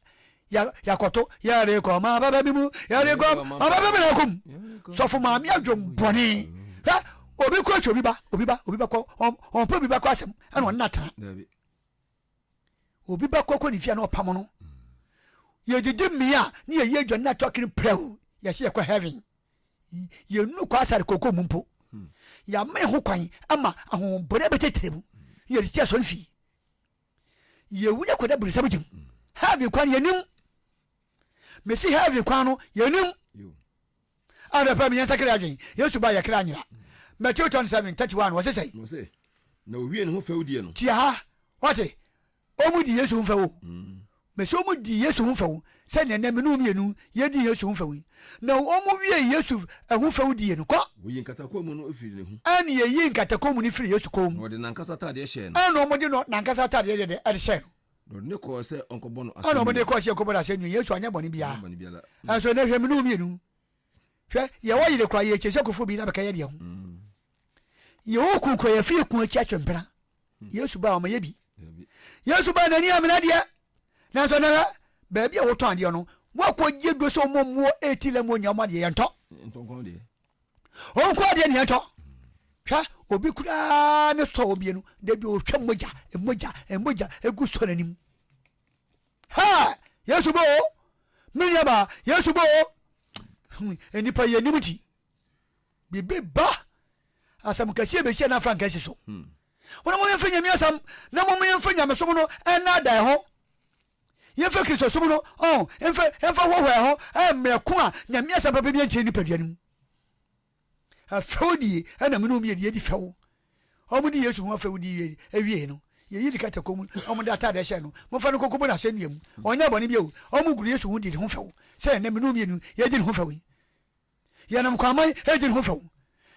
yɛakɔto yɛrekɔ ma baba bi mu yɛrekɔ ma baba bi na ɛkɔ mu sɔfo maame adwom bɔne hwɛ obi kɔ akyi obi ba obi ba obi bɛkɔ ɔmpɛ obi bɛkɔ asɛm ɛna ɔne natena obi bɛkɔ kɔ ne fie na ɔpam no yɛdidi mmea a ne yɛyi adwane no ato akene prɛw yɛsɛ yɛkɔ heaven yɛnnu kɔ asare koko mu mpo yɛama ho kwan ama ahohombɔne abɛtɛtɛrɛ mu yɛde ti asɔre fie yɛwu yɛ kɔda burisam gyam heaven kwan yɛnim mesi heaven kwan no yɛnim adɔpɛ meyɛn sakra adwen yesu ba yɛkra anyera Matthew 27 31 wɔse sɛi na owie ne ho fɛwdie no tia ha wate Wɔn di Yesu ho fɛw o. Mese wɔn di Yesu ho fɛw sɛnea nnɛ me ne wo mmienu yɛdi Yesu ho fɛw yi. Na wɔn wiee Yesu ho fɛw die no, kɔ. Wɔyii nkatakɔnmu no firii ne ho. Ɛnna yɛyii nkatakɔnmu no firii Yesu kɔn mu. Na wɔde n'ankasa ataadeɛ hyɛɛ no. Ɛnna wɔde no n'ankasa ataadeɛ deɛ deɛ ɛde hyɛɛ no. Na wɔde no kɔɔ sɛ ɔnkɔbɔ no asɛnnua. Ɛnna wɔde kɔɔ sɛ ɔnkɔbɔ no asɛnnua. Yesu anyɛ bɔne biara. Anyɛ bɔne biara. Nanso ɛnnɛ hwɛ me ne wo mmienu. Hwɛ, yɛwɔ yere koraa, yɛkyɛ sɛ nkurɔfoɔ bi na bɛka yɛ deɛ ho. Yɛwɔ kun koraa, yɛfi yɛ kun akyi atwe mpena. Yesu baa ɔma yɛ bi. Yesu baa n'ani amena deɛ. Nanso ɛnɛ hwɛ, baabi a wotɔn adeɛ no, woakɔgye do sɛ ɔmɔ mmoɔ eti lɛ mmoɔ nya ɔmɔ adeɛ yɛntɔ. Ɔnko adeɛ ne yɛntɔ. Hwɛ, obi koraa ne sɔ obie no, da bi ɔtwa mogya, mogya, mogya egu sɔ n'anim. Ha! Yesu bɔ o! Me nuabaa, Yesu bɔ o! Nnipa yɛ nim nti, biribi ba asɛm kɛseɛ bɛsi a na frankaa si so. Hmm. Wɔn mo yɛmfa nyame asɛm na mo yɛmfa nyamesom no ɛnaadaa ɛho. Yɛmfa kristosom no ɔn yɛmfa yɛmfa hohoa ɛho ɛmmerɛ ko a nyame asɛm papa bi nkyerɛ nipadua no mu. Afɛw die ɛna mene omi yɛ di fɛw. Wɔn di Yesu ho afɛw di wie no yɛyi ne kata kɔn mu wɔn de ataade hyɛ no mofa no kɔkɔbɔ no asɛnnua mu ɔnyɛ bɔne bi o wɔn guru Yesu ho di ne ho fɛw sɛ ɛnɛ mene omienu yɛdi ne ho fɛw yi. Yɛnam kwaman redi ne ho fɛw.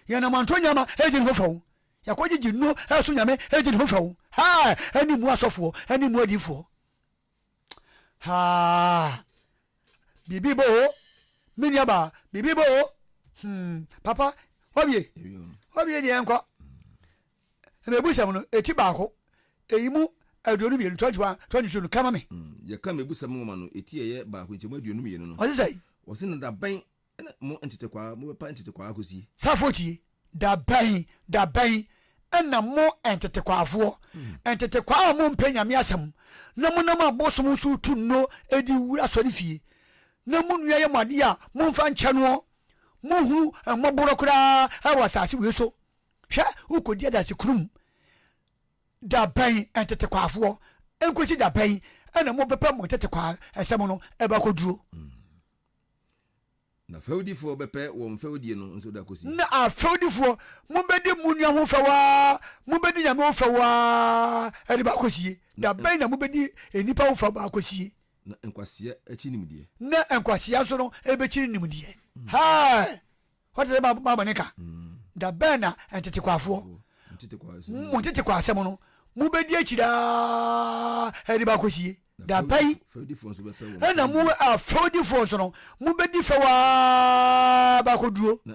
Yɛnam anto nyama redi ne ho fɛw. Yɛakɔgyegye nnuro reso nyame redi ne ho fɛw. Haa! Ɛne mu asɔfoɔ, ɛne mu adiyifoɔ. Haa! Biribi bɔ o, me nuabaa, biribi bɔ o. Hmm, papa, wawie. Wawie deɛ nkɔ. Mmebusɛm no, eti baako, eyi mu 22, 21, 22 no, kama me. Hmm, yɛka mmebusɛm nwoma no, eti ɛyɛ baako, nkyɛmu 22 no. Ɔse sɛn? Ɔse na da bɛn na mo ntetekwaa, mobɛpa ntetekwaa akosie? Safoɔ tie, da bɛn, da bɛn na mo ntetekwaafoɔ, hmm. ntetekwaa a mompɛ Nyame asɛm, na monam abosom so tu nno di wura asɔre fie, na mo nua yɛ mo adeɛ a momfa nkyɛ noɔ, mohunu mmɔborɔ koraa wɔ asase wei so. Hwɛ, wokɔdi adansekurum da bɛn, ntetekwaafoɔ, nkosi da bɛn na mobɛpɛ mo ntetekwaa asɛm no ɛbɛkɔduro? Na fɛwdifoɔ bɛpɛ wɔn fɛwdie no nso de akɔsi. Na afɛwdifoɔ, mobɛdi mo nua ho fɛw ara, mobɛdi Nyame ho fɛw ara de bɛakɔsie. Da bɛn na mobɛdi nnipa ho fɛw bɛakɔsie? Na nkwasea akyi nimdeɛ. Na nkwasea nso no ɛbɛkyiri nimdeɛ. Hae! Wate sɛ Bible no ka? Da bɛn na ntetekwafoɔ, mo ntetekwa asɛm no, mobɛdi akyiri aa ɛde ba akɔsie? Da bɛn na mo afɛwdifoɔ nso no mobɛdi fɛw ara bakɔduro? Na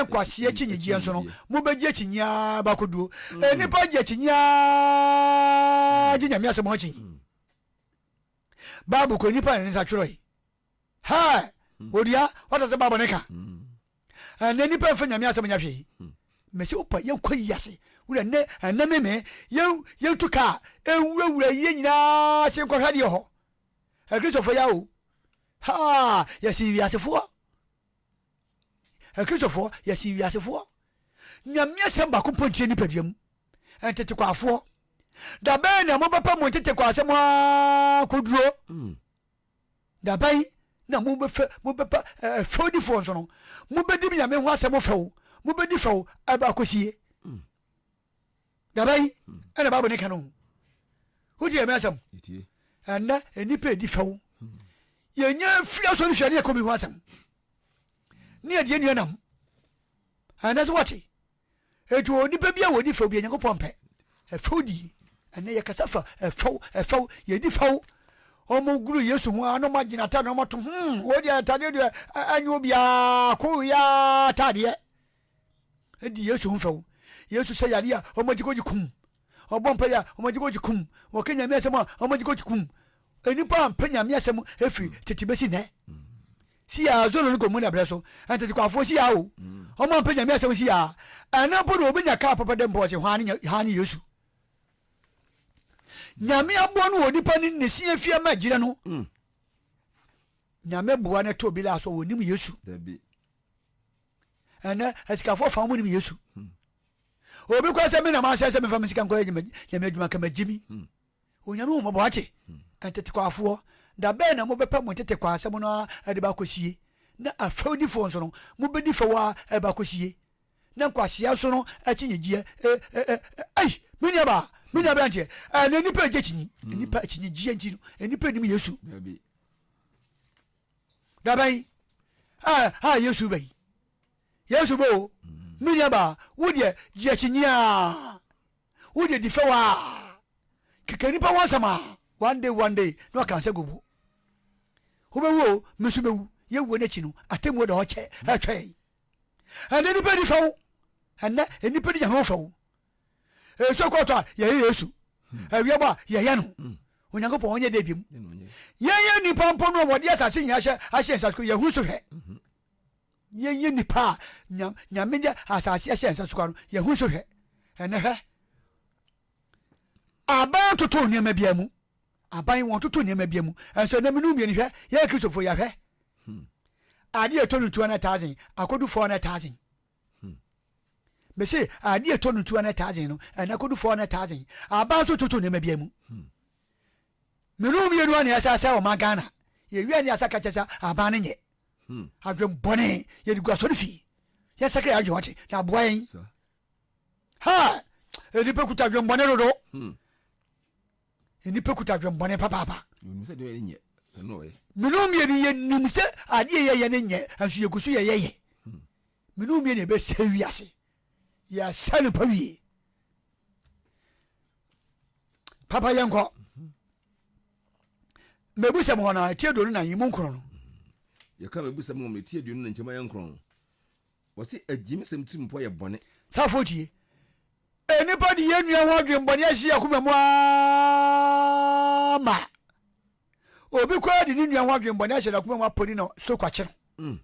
nkwasea akyinnyegyeɛ nso no mobɛgye akyinnye ara bakɔduro. Nnipa gye akyinnye ara gye Nyame asɛm ho akyinnye. Bible kɔ nnipa na ne nsa twerɛe. Hɛ! Odua, wata sɛ Bible ne ka. Ɛnɛ nnipa mfa Nyame asɛm nyɛ hwee. Mese wopa yɛnkɔ yi ase. Wura nnɛ ɛnɛ meme yɛn yɛntu kaa ɛnwurawura yie nyinaa ase nkɔhwɛ adeɛ hɔ. Akristofoɔ yɛ o. Ha! Yɛsen wiasefoɔ. Akristofoɔ yɛsen wiasefoɔ. Nyame asɛm baako mpo nkyerɛ nipadua mu. Ntetekwaafoɔ. Da bɛn na mobɛpɛ mo ntetekwaa asɛm ara kɔduro? Mm. Da bɛn na mobɛfɛ mobɛpa fɛwdifoɔ nso no mobɛdi me Nyame ho asɛm fɛw mobɛdi fɛw ɛbɛ akɔsie mm. Da bɛn mm. ɛna Bible ne ka no wotie Nyame asɛm ɛnɛ nnipa ɛdi fɛw mm. Yɛnya firi asɔre hwɛ ne yɛkɔ bi ho asɛm ne yɛdeɛ nua nam ɛnɛ so wɔte Enti onipa bi a wɔdi fɛw bi Onyankopɔn mpɛ ɛfɛw di. Ɛnɛ yɛkasa fa ɛfɛw ɛfɛw yɛdi fɛw. Wɔn guru Yesu ho ara na wɔn agyina atade na wɔn ato hmm wɔn deɛ atadeɛ deɛ ɛnyɛ obiara ko yɛ atadeɛ. Ɛdi Yesu ho fɛw. Yesu sɛ yadeɛ a wɔn agye kɔgye kum. Ɔbɔ mpa yɛ a wɔn agye kɔgye kum. Wɔka Nyame asɛm a wɔn agye kɔgye kum. Nnipa ampɛ Nyame asɛm ɛfiri tete bɛsi nnɛ. Si yaa zolo no gomu na brɛ so ntetekwafoɔ si yaa o. Ɔmo ampɛ Nyame asɛm si yaa. Ɛno mpo de obi nya kaa papa dɛ mpo ɔse hwan ne haa ne Yesu. Nyame aboɔ no wɔ nipa ne ne si afie ama agyina no. Nyame boa no ɛtɔ obi laa so wɔnim Yesu. Ɛnɛ asikafoɔ fa wɔn nim Yesu. Obi kɔ sɛ me na masɛ sɛ mefa me sika nkɔyɛ Nyame adwuma kama gyimi. Onyame hu mmɔbɔ ate. Ntetekwaafoɔ, da bɛn na mobɛpɛ mo ntetekwaa asɛm no ara de ba akɔsie? Na afɛwdifoɔ nso no, mobɛdi fɛw ara de ba akɔsie? Na nkwasea nso no akyinnyegyeɛ, e, e, e, ei, me nuabaa, me nua aberanteɛ, ɛnɛ nnipa regye akyinyi, nnipa akyinnyegyeɛ nti no, nnipa nnim Yesu. Da bɛn a, a Yesu ba yi? Yesu bɔ o, me nuabaa, wo deɛ gye akyinnyie ara. Wo deɛ di fɛw aa keka nipa ho asɛm aa one day one day na waka sɛ gobo wobɛwu o me nso bɛwu yɛwuo no akyi no atemmuo da hɔ kyɛ ɛtwɛn ɛnɛ nipa di fɛw ɛnɛ nipa di nyame ho fɛw ɛsuo kɔtɔ a yɛyɛ yesu awia bɔ a yɛyɛ no onyankopɔn ɔnyɛ dɛ biom yɛnyɛ nipa mpo no a wɔde asase nyinaa hyɛ ahyɛ nsa so yɛhu so hwɛ Yɛnyɛ nnipa a Nyame de asase ahyɛ nsa so kwa no, yɛhu so hwɛ. Ɛnɛ hwɛ. Aban toto nneɛma bia mu. Aban wɔn toto nneɛma bia mu. Ɛnso ɛnɛ menu mmienu hwɛ, yɛn Kristofo yɛhwɛ. Adeɛ ɛtɔ no 200,000 akɔdu 400,000. Mese adeɛ ɛtɔ no 200,000 no, ɛnɛ akɔdu 400,000. Aban nso toto nneɛma bia mu. Menu mmienu a na yɛsɛ sɛ ɔman Ghana. Yɛwia ne yɛasa ka kyɛ sɛ aban no nyɛ. Hmm. Adwen bɔne yɛde gu asɔre fie. Yɛnsakra yɛn adwen wate na aboa yɛn. Ha! Nnipa kuta adwen bɔne dodo. Hmm. Nnipa kuta adwen bɔne papaapa. Menu mmienu yɛnim sɛ adeɛ yɛyɛ no nyɛ nso yɛgu so yɛyɛyɛ. Hmm. Menu mmienu yɛbɛsɛ wiase. Yɛsɛ no pa wie. Papa yɛnkɔ. Mebusɛm hɔ no a, ɛti 24 yi mu nkron no. Yɛka mebusɛm wɔ ɛti 24 nkyɛmu ayɛ nkron. Wɔse agyimisɛm tirimupɔ yɛ bɔne. Safoɔ tie. Nnipa de yɛn nua ho adwembɔne ahyɛ yɛn akoma mu ara ma obi koraa de ne nua ho adwembɔne ahyɛ n'akoma mu apɔni na stroke akye no. Mm.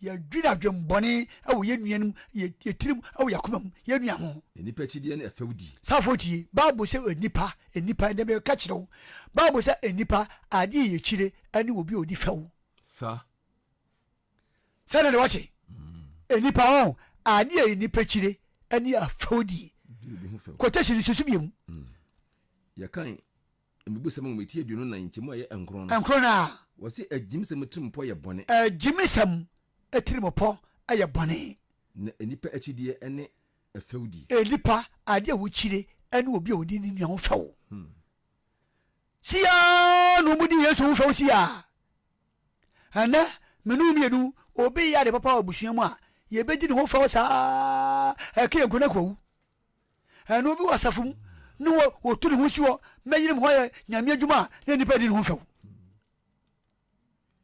Yɛdwene adwembɔne wɔ yɛn nuanom, yɛ tirim, wɔ yɛn akoma mu, yɛn nua ho. Nnipa akyideɛ ne ɛfɛwdi. Safoɔ tie, Bible sɛ nnipa, nnipa, ɛnɛ meka kyerɛ wo, Bible sɛ nnipa, adeɛ yɛ kyire ne obi a ɔdi fɛw. Sa. Sɛ ne de wɔkye. Nnipa ɔn, adeɛ yɛ nnipa kyire ne afɛwdie. Quotation no susu biom. Yɛkan Mmebusɛm nwoma eti 24 nkyɛmu a ɛyɛ nkron no. Nkron no a. Wɔse agyimisɛm atirimpɔ yɛ bɔne. Agyimisɛm atirimpɔ yɛ bɔne. Na nnipa akyideɛ ne ɛfɛwdie. Nnipa, adeɛ a wɔkyire ne obi a ɔdi ne nua ho fɛw. Siaa na wɔdi Yesu ho fɛw siaa. Ɛnnɛ, me ne wo mmienu, obi yɛ ade papa wɔ abusua mu a, yɛbɛdi ne ho fɛw saa, ɛka yɛn nko na kwawu. Ɛna obi wɔ asafo mu. ne wɔtu ne ho si hɔ mɛyere me ho ayɛ Nyame adwuma a, na nnipa di ne ho fɛw.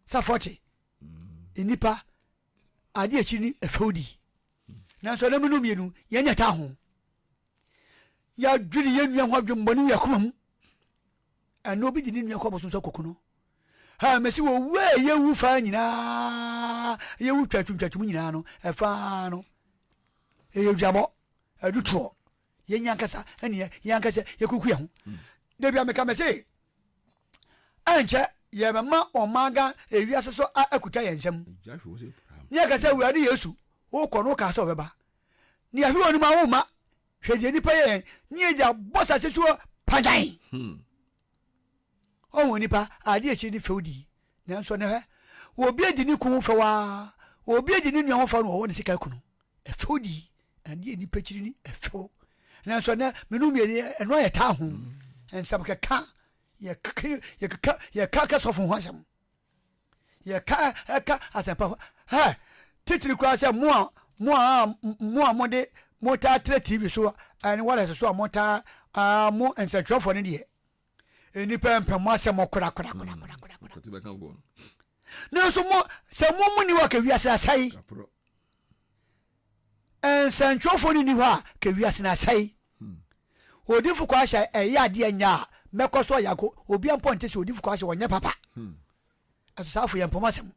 Safoɔ te, nnipa ade akyiri ne ɛfɛw di. Nanso ɛna menu mmienu, yɛn ne ɛtaa ho. Yɛadwene yɛn nua ho adwemmɔne wɔ yɛn akoma mu. Ɛna obi de ne nua kɔ abosom so akɔku no. Ha, mesi wɔ wu a yɛwu faa nyinaa, yɛwu twatwum nyinaa no, ɛfaa no, ɛyɛ duabɔ, adutoɔ. Yɛn ankasa ɛne yɛn ankasa yɛkuku yɛn ho. Dabi a meka mese, ɛnkyɛ yɛbɛma ɔman Ghana ewiase so akuta yɛn nsam. Ne yɛka sɛ Awurade Yesu, wokɔ no wokaa sɛ ɔbɛba. Ne yɛhwɛ wɔ anim a womma. Hwɛ deɛ nipa yɛ yɛn ne yɛ gya bɔ sase soɔ panyan. Hmm. Ɔhu nipa adeɛ akyiri ne fɛw di nanso ne hwɛ obi adi ne kun ho fɛw aa obi adi ne nua ho fɛw na wɔwɔ ne sika kunu ɛfɛw di adeɛ nipa akyiri ne ɛfɛw nanso ne menu mmienu ɛno ayɛ taa ho nsɛm kɛka yɛkeka yɛkeka yɛka kɛsɔfo ho asɛm. Yɛka ɛka asɛmpa ho hɛ titiri koraa sɛ mo a mo a mo a mode motaa trɛ TV so ɛne wireless so a motaa aa mo nsɛntwerɛfoɔ no deɛ nnipa mpɛ mo asɛm korakorakorakorakora. Nanso mo sɛ mo mu ni hɔ a ka wiase asɛe. Nsɛntwerɛfoɔ no nni hɔ a ka wiase no asɛe. Odifo kɔ ahyɛ ɛyɛ adeɛ nyɛ a mɛkɔ so ayɛ ako obia mpɔ nte sɛ odifo kɔ ahyɛ wɔnyɛ papa. Ɛso saa afo yɛn mpɔm asɛm.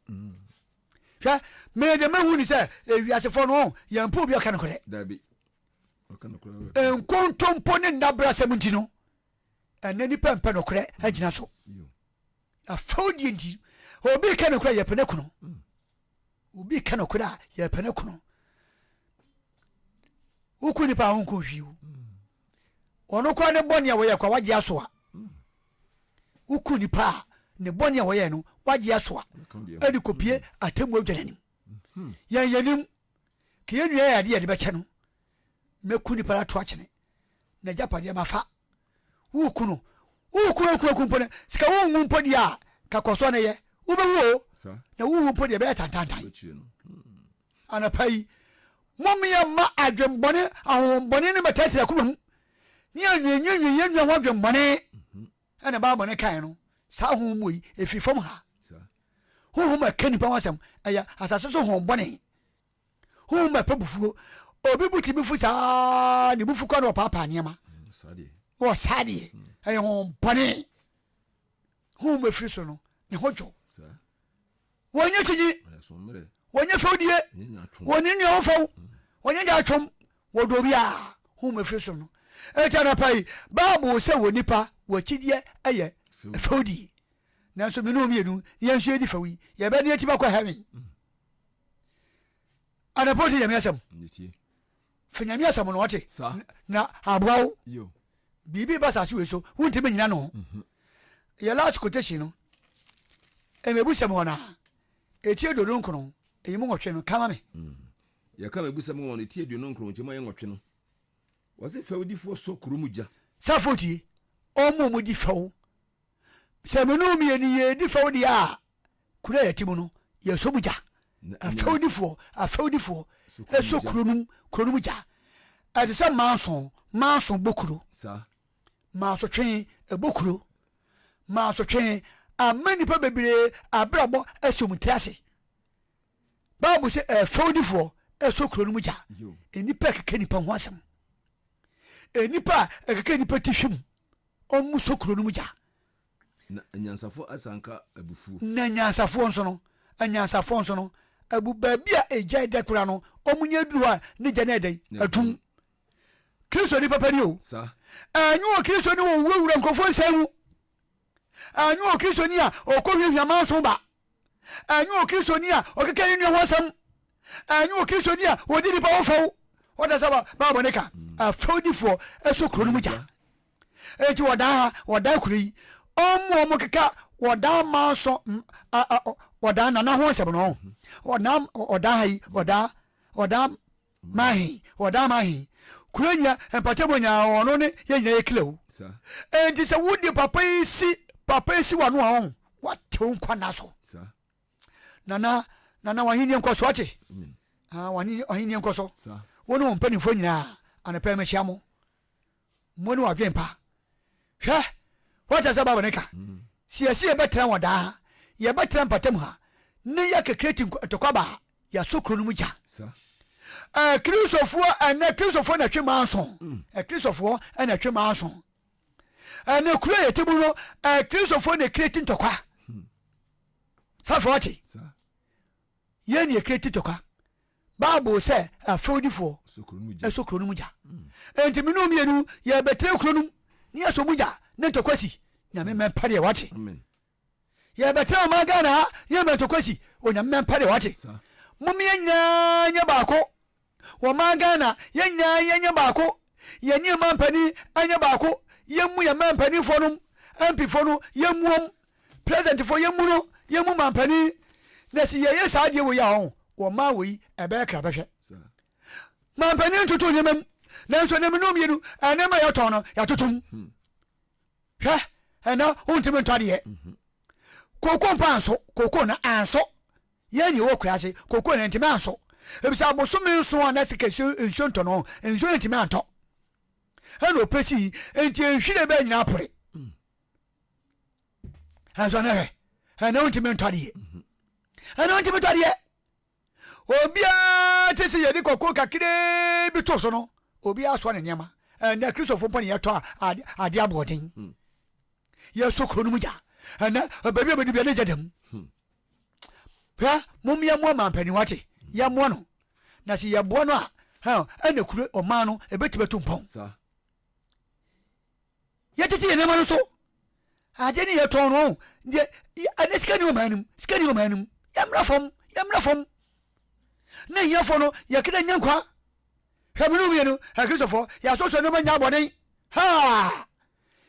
Hwɛ me de mahu ni sɛ ewiasefoɔ no yɛn mpo obi ɔka nokorɛ. Nkontompo ne nnabrasɛm nti no ɛnɛ nipa mpɛ nokorɛ agyina so. Afɛwdie nti obi ka nokorɛ yɛpɛ no kunu. Obi ka nokorɛ a yɛpɛ no kunu. Woku nipa a wonku hwee o. Ɔno koraa ne bɔne a wɔyɛ koraa wagye aso a. Woku nipa a ne bɔne a wɔyɛ no wagye aso a ɛde kɔpie atemmu adwa n'anim. Yɛn yɛnim ka yɛn nua yɛ adeɛ yɛde bɛkyɛ no. Mɛku nipa no ato akyene na agyapadeɛ mafa. Woku no woku no aku mpo no sika wonwu mpo deɛ a ka kɔ so na yɛ wobɛwu o na wowu mpo deɛ ɛbɛyɛ tantantan. Anɔpa yi, mom yɛmma adwemmɔne, ahonhommɔne no mmɛtɛɛtɛɛ akoma mu, ne yɛnnwinnwen yɛn nua ho adwemmɔne. Ɛna Bible no kae no, saa honhom wɔ yi, ɛfiri fam ha. Honhom a ɛka nnipa ho asɛm, ɛyɛ asase so honhom bɔne. Honhom a ɛpɛ bufuo. Obi bu tumi fu saa, ne bufu kɔ na ɔpaapaa nneɛma. Wɔ saa deɛ, ɛyɛ honhom bɔne. Honhom ɛfiri so no, ne ho dwo. Wɔnyɛ kyinyi, wɔnyɛ fɛwdie, wɔne nua ho fɛw, wɔnyɛ nyaatwom, wɔdɔ obiara. Honhom afiri soro no. Enti anɔpa yi, Bible sɛ wɔ nipa wɔ akyideɛ yɛ fɛwdie. Nanso me ne wo mmienu, yɛn nso yɛdi fɛw yi, yɛbɛde yɛn ti bɛkɔ heaven. Anɔpa wotie Nyame asɛm. Fa Nyame asɛm no ɔte na aboa wo. Biribi ba asase wei so, wontumi nyina no. Mhm. Yɛ last quotation no, mmebusɛm hɔ no a, ɛti 29, ɛyi mu nwɔtwe no, ka ma me. Mm. Yɛka mmebusɛm hɔ no, ɛti 29, nkyɛmu ayɛ nwɔtwe no. Wɔse fɛwdifoɔ sɔ kuro mu gya. Safo tie, ɔmo mu di fɛw. Sɛ me ne wo mmienu yɛredi fɛw deɛ a, kuro a yɛte mu no, yɛsɔ mu gya. Afɛwdifoɔ, afɛwdifoɔ sɔ kuro no mu, kuro no mu gya. Ɛte sɛ manso, manso bɔ kuro. Mansotwe ɛbɔ kuro. Mansotwe ama nnipa bebree abrabɔ asi wɔn tiri ase. Bible sɛ ɛfɛwdifoɔ ɛsɔ kuro no mu gya. Nnipa ɛkeka nnipa ho asɛm. Nnipa a ɛkeka nnipa ti hwɛ mu. Ɔmmu sɔ kuro no mu gya. Na anyansafoɔ asanka abufuo. Na anyansafoɔ nso no, anyansafoɔ nso no, abu baabi a egya ɛdɛ kora no, wɔn nyɛ duru hɔ a ne gya no ɛdɛn atum. Kristo ni papa ni o. Ɛnyɛ wɔ Kristo ni wɔ wurawura nkurɔfoɔ nsɛm mu. Ɛnyɛ wɔ Kristo ni a ɔkɔ hwiahwia manso ba. Ɛnyɛ Okristoni a ɔkeka ne nua ho asɛm. Ɛnyɛ Okristoni a ɔdi nipa ho fɛw. Wɔda sɛ Bible ne ka, afɛwdifoɔ ɛsɔ kuro no mu gya. Enti wɔdan ha, wɔdan kuro yi. Ɔmo ɔmo keka wɔdan manso, wɔdan nana ho asɛm no. Wɔdan wɔdan ha yi, wɔdan wɔdan mahe, wɔdan mahe. Kuro nyina mpatamu nyinaa ɔno ne yɛn nyinaa yɛ kila o. Enti sɛ wode papa yi si papa yi si w'ano a ɔn wate wo nkwa nna so. Nana nana w'ahenni nkɔ so ate. Ah w'ahenni nkɔ so. Wo ne wo mpanimfoɔ nyinaa anɔpa yi mekyia mo. Mo ne wadwen pa. Hwɛ, woate sɛ Bible no ka, sɛ yɛse yɛbɛtena wɔ daa, yɛbɛtena mpata mu ha, ne yɛakekere ti ntɔkwa ba a, yɛasɔ kuro no mu gya. Akristofoɔ ɛnɛ, Kristofoɔ na ɛtwe manso. Akristofoɔ na ɛtwe manso. Ɛnɛ kuro a yɛte mu no, Akristofoɔ na ɛkire ti ntɔkwa. Safo ɔte. Yɛn na yɛkire ti ntɔkwa. Bible sɛ afɛwdifoɔ ɛsɔ kuro no mu gya. Enti me ne wo mmienu yɛbɛtena kuro no mu ne yɛsɔ mu gya ne ntɔkwa si. Nyame mmɛmpa deɛ wate. Yɛbɛtena ɔman Ghana ha ne yɛma ntɔkwa si. Onyame mmɛmpa deɛ wate. Mom yɛn nyinaa nyɛ baako. Wɔ man Ghana yɛn nyinaa yɛnyɛ baako. Yɛne yɛn mampanin nyɛ baako. Yɛmmu yɛn mampaninfoɔ nom, MP foɔ no yɛmmu wɔn. President foɔ yɛmmu no, yɛmmu mampanin. Na sɛ yɛyɛ saa adeɛ wei a ɔho, wɔ man wei ɛbɛyɛ krabɛhwɛ. Mampanin ntoto nneɛma mu, nanso ɛnɛ me ne wo mmienu nneɛma a yɛtɔn no yɛatoto mu. Hwɛ, ɛnɛ wontumi ntɔ adeɛ. Kooko mpo anso, kooko no anso. Yɛn ne yɛwɔ kura ase, kooko no ntumi anso. Ebisa abosome nson a na sika nsuo ntɔ no, nsuo no ntumi antɔ. Ɛna ɔpɛ si, nti nhwire bɛɛ nyinaa pore. Ɛnso ɛnɛ hwɛ, ɛnɛ wontumi ntɔ adeɛ. Ɛnɛ wontumi ntɔ adeɛ. Obiara te sɛ yɛde kɔkɔɔ kakraa bi to so no, obiara soa ne nneɛma. Ɛnɛ Kristofo mpo ne yɛtɔ adeɛ aboɔden. Hmm. Yɛsɔ kuro no mu gya. Ɛnɛ baabi a bɛdu bia ne gya dam. Hmm. Hwɛ, mom yɛmmoa mampanin wate, yɛmmoa no. Na sɛ yɛboa no a, ɛna kuro ɔman no ɛbɛtumi atu mpɔn. Yɛtete yɛn nneɛma no so. Adeɛ ne yɛtɔn no deɛ ɛnɛ sika ni ɔman no mu, sika ni ɔman no mu. Yɛmmra fam, yɛmmra fam. Na ahiafoɔ no yɛkeda nya nkwa. Hwɛ mene mmienu, Akristofoɔ, yɛasosɔ nneɛma nya abɔden. Ha!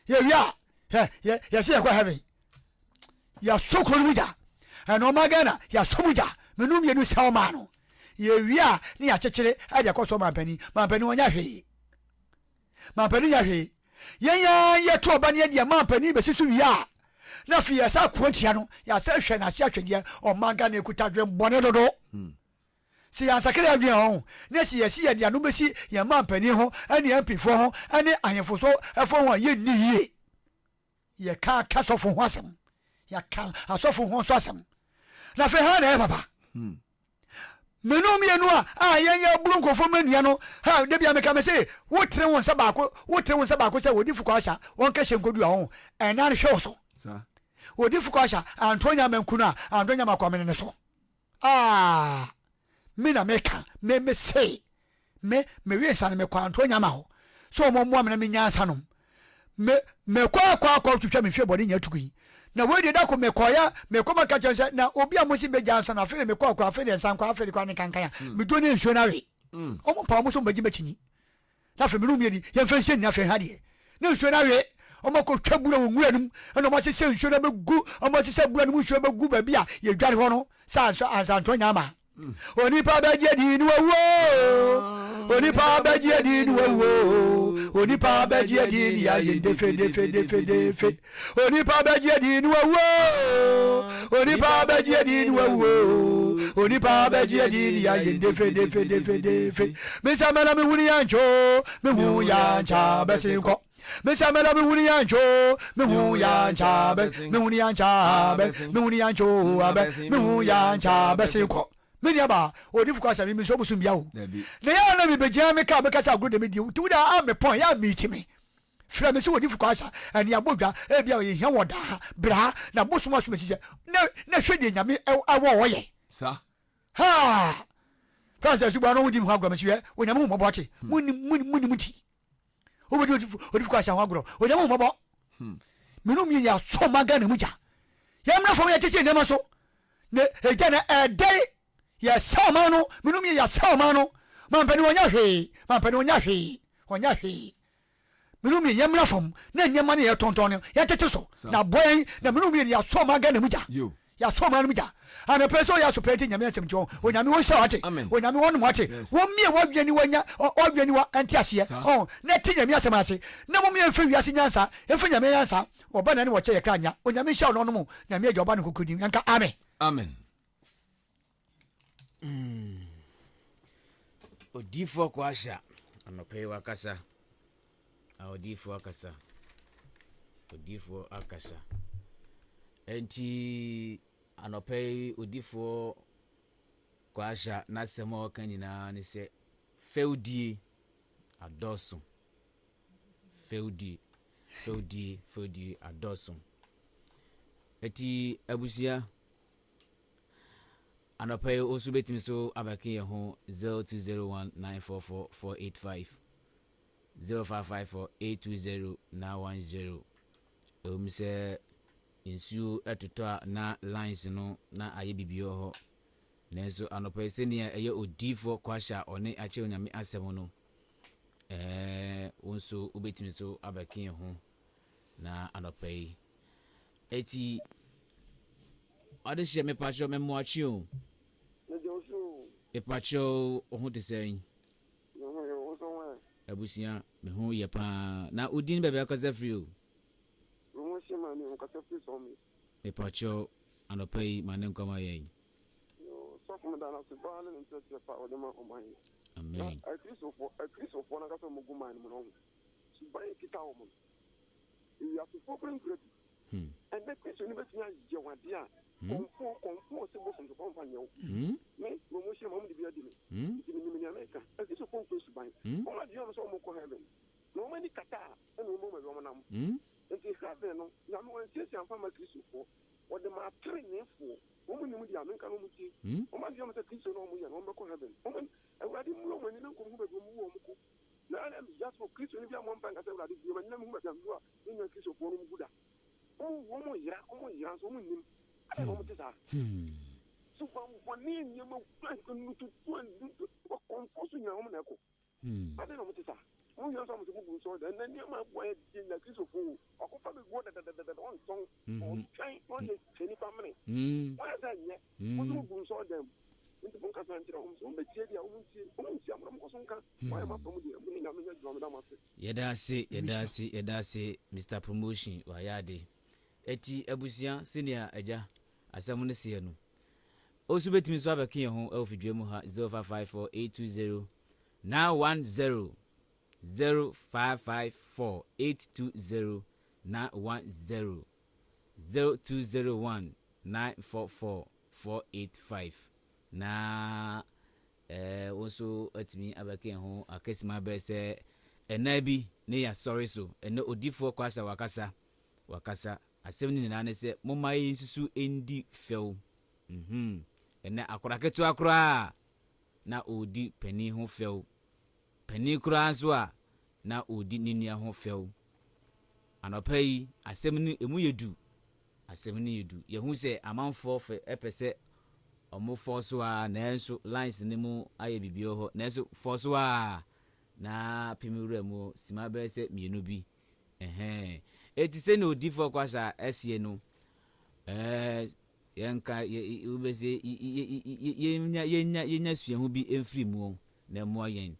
Yɛwie a, hwɛ, yɛ, yɛse yɛkɔ heaven. Yɛasɔ kuro no mu gya. Ɛna ɔman Ghana, yɛasɔ mu gya. Mene mmienu sɛ ɔman no. Yɛwie a, ne yɛakyekyere ɛde akɔ so ɔmampanin. Mampanin ɔnyɛ hwee. Mampanin nyɛ hwee. Yɛn ara yɛto ɔba ne yɛde mampanin bɛsi so wie a, na afei yɛsa ako atia no, yɛasa hwɛ n'ase ahwɛdeɛ. Ɔman Ghana ekuta adwene bɔne dodo. Sɛ yɛansakra yɛn adwene a ɔho, na sɛ yɛsi yɛde ano bɛsi yɛn mampanin ho ne MP foɔ ho ne ahemfo so foɔ ho a, yɛnni yie. Yɛka ka sɔfo ho asɛm, yɛka asɔfo ho nso asɛm. Na afei ha na ɛyɛ papa. Hmm. Menu mmienu a a yɛn yɛ buru nkurɔfoɔ ma nua no ha da bia meka me se wotere wo nsa baako wotere wo nsa baako sɛ wɔdi fukɔ ahyɛ wɔn kɛhyɛ nkodu a wɔn ɛnan no hwɛ wo so wɔdi fukɔ ahyɛ anto nyama nkunu a anto nyama kwamene ne so Ah, me na meka, me me se, me mewe nsa no mekɔ antoa nyama hɔ sɛ wɔn mmoa me na menya nsa nom. Me mekɔ akɔ akɔ twitwa me fie bɔne nyɛ tugu yi. Na wei deɛ dako mekɔya mekɔ maka kyerɛ sɛ na obi a mo se mbɛgya nsa no afei de mekɔ akɔ afei de nsa nkɔ afei de kɔ ne kankan a mm. medo ne nsuo no awe. Mm. Wɔn mpa wɔn so mbɛgye mɛkyinyi. Na afei mene mmieni yɛmfa nhyɛ nni afei ha deɛ na nsuo no awe wɔn akɔtwa bura wɔ nwura no mu ɛna wɔn asesɛ nsuo no abɛgu wɔn asesɛ bura no mu nsuo abɛgu baabi a yɛdware hɔ no sɛ ansa ansa ntɔ nya ama onipa bɛgye di ne wawuo onipa bɛgye di ne wawuo onipa bɛgye di ne yɛayɛ defe defe defe defe Onipa bɛgye adi ne wawuo. Onipa bɛgye adi ne wawuo. Onipa bɛgye adi ne yɛayɛ defe defe defe defe. Mesa mɛla me huni yancho, me hu yancha bɛsi nkɔ. Mesa mɛla me huni yancho, me hu yancha bɛ, me huni yancha bɛ, me huni yancho abɛ, me hu yancha bɛsi nkɔ. Me nua baa, odifo kɔ asɛ me mi nso bosom bia o. Na yɛ na mi bɛgyina me ka bɛkasa agorɔ de me di, ti wo da a me pɔn yɛ a mi ti me. Frɛ me sɛ odifo Kwasa ɛne abɔ dwa ebia yɛhia wɔ daa bra ha na bosom asom asi sɛ na na hwɛ deɛ nyame ɛwɔ ɔyɛ Sa. Haa! Francis Asuboa no wodi me ho agorɔ mesi hwɛ onyame hu mmɔbɔ ate munim munim munim nti wobɛdi odifo odifo Kwasa ho agorɔ onyame hu mmɔbɔ menu mmienu yɛ asɔ ma Ghana mu gya yɛmmra fam yɛtete nneɛma so na egya na ɛdɛre yɛsɛ ɔman no menu mmienu yɛsɛ ɔman no mampani ɔnyɛ hwee mampani ɔnyɛ hwee ɔnyɛ hwee Mene mmienu yɛmmra fam na nneɛma no yɛtontɔn no yɛntete so na aboa yɛn na mene mmienu yɛasɔ ɔman Ghana mu gya yɛasɔ ɔman no mu gya anɔpɛ sɛ ɔyɛ asopɛ nti nyame asɛm nti ɔn onyame wɔnhyɛ wate onyame wɔnom wate wɔmmie wɔadwene ni wɔnya wɔadwene ni wa ɛnte aseɛ ɔn na ɛte nyame asɛm ase na mom yɛmfa wiase nyansa yɛmfa nyame nyansa wɔba na ne wɔkyɛ yɛkra nya onyame nhyɛ ɔno ɔnom nyame agya ɔba no kokodin yɛnka amen. Amen. Mm. Odiyifoɔ Kwasha, anɔpa yi wakasa. Ah, odiyifoɔ akasa. Odiyifoɔ akasa. Enti anɔpa yi odiyifoɔ Kwasha n'asɛm a ɔka nyinaa ne sɛ fɛwdie adɔɔso. Fɛwdie, fɛwdie, fɛwdie adɔɔso. Eti abusua, anɔpa yi wo nso bɛtumi so abɛka yɛn ho 0201 944 485. 0554 820 910. Ɛwom sɛ nsuo totɔ a na lines no na ayɛ biribi wɔ hɔ, nanso anɔpa yi sɛnea ɛyɛ odiyifoɔ Kwasha a ɔne akyerɛ Onyame asɛm no, ɛɛ wo nso wobɛtumi so abɛka yɛn ho na anɔpa yi. Eti ɔde hyɛ mepakyɛw mɛmoakye o. Mepakyɛw wo ho te sɛn? Me ho yɛ, wo nso ho ɛ? Abusua, me ho yɛ paa. Na wo din baabi akasa firi o? Me ho hye ma ni, mekasa firi Sawmill. Mepakyɛw, anɔpa yi ma ne nkwa ma yɛn. Yoo, sɔfo meda no ase paa ne ne nkyerɛkyerɛ pa a ɔde ma ɔman yi. Amen. Na akristofoɔ, akristofoɔ no ankasa a wɔgu man no mu no, ɔho, suban a ɛkita wɔn no, ewiasefoɔ koraa nkura bi. Ɛnnɛ Kristoni bɛtumi ayɛ wo adeɛ a, kɔmfoɔ, kɔmfoɔ ɔse bosom so kɔmfa nyɛ wo. Me, promotion ma wɔn de bi adi me. Nti menim nea meka. Akristofoɔ nkura suban. Wɔn adwene wɔn sɛ wɔn kɔ heaven. Na wɔn ani kata a, ɛna wɔn bɔ baabi wɔn nam. Nti heaven no, Nyame wansiesie amfa amma Kristofoɔ. Wɔde maa treneefoɔ. Wɔn nim deɛ a menka no wɔn tie. Wɔn adwene wɔn sɛ Kristo na wɔn yɛ no, wɔn bɛkɔ heaven. Wɔn, Awurade mmue wɔn ani na nkɔmhu baabi wɔn wu wɔn kɔ. Na ɛna meya sɛ Kristoni bi ammɔ mpae nka sɛ, Awurade, bue m'ani na mehu baabi a mewu a me nua Kristofoɔ no gu da. Wɔn wu, wɔn yera, wɔn yera nso wɔn nnim. Adɛn na wɔn te saa? Subammɔne, nneɛma nnututuo, kɔmfoɔ so nyinaa wɔn na ɛkɔ. Adɛn na wɔn te saa? Wɔn wia nso a wɔn sɛ mugu nsɔre da. Ɛnna nneɛma aboa yɛ deɛ nya Kristofoɔ o. Ɔkɔfa bɛgu hɔ dadadadada, ɔntɔn, ɔtwɛn na ɔde hyɛ nipa mene. Wɔyɛ sɛ nyɛ. Wɔn nso mugu nsɔre dan mu. Nti monkasa nkyerɛ wɔn, sɛ wɔbɛtie deɛ a wɔntie, wɔntie a mo na monkɔ so nka. Moayɛ mo afa mu deɛ, mo ne Nyame nyɛ adwuma, meda mo ase. Yɛda ase, yɛda ase, yɛda ase Mister Promotion, wayɛ ade. Eti abusua sɛnea agya asɛm no seɛ no, wo nso wobɛtumi nso abɛka yɛn ho wɔ fidua mu ha 0554 820 910 0554 820 910 0201 944 485 na eh, wo nso atumi abɛka yɛn ho akasima bɛyɛ sɛ ɛna bi ne yɛasɔre so ɛnɛ odifoɔ kwasa wakasa wakasa asɛm no nyinaa ne sɛ momma yɛnsusu ndi fɛw mhm ɛnɛ akora ketewa koraa na ɔredi panin ho fɛw panin koraa nso a na ɔredi ne nua ho fɛw anɔpa yi asɛm no emu yɛ du Asɛm no yɛ du. Yɛhu sɛ amanfoɔ fɛ pɛ sɛ ɔmo fɔɔ so ara nanso lines no mu ayɛ biribi wɔ hɔ nanso fɔɔ so ara na pem wura mu sima bɛyɛ sɛ mmienu bi ɛhɛn. Eti sɛnea odiifoɔ Kwasha ɛseɛ no ɛɛ yɛnka yɛ wobɛsɛ yɛnya yɛnya yɛnya suahu bi mfiri mu na ɛmmoa yɛn.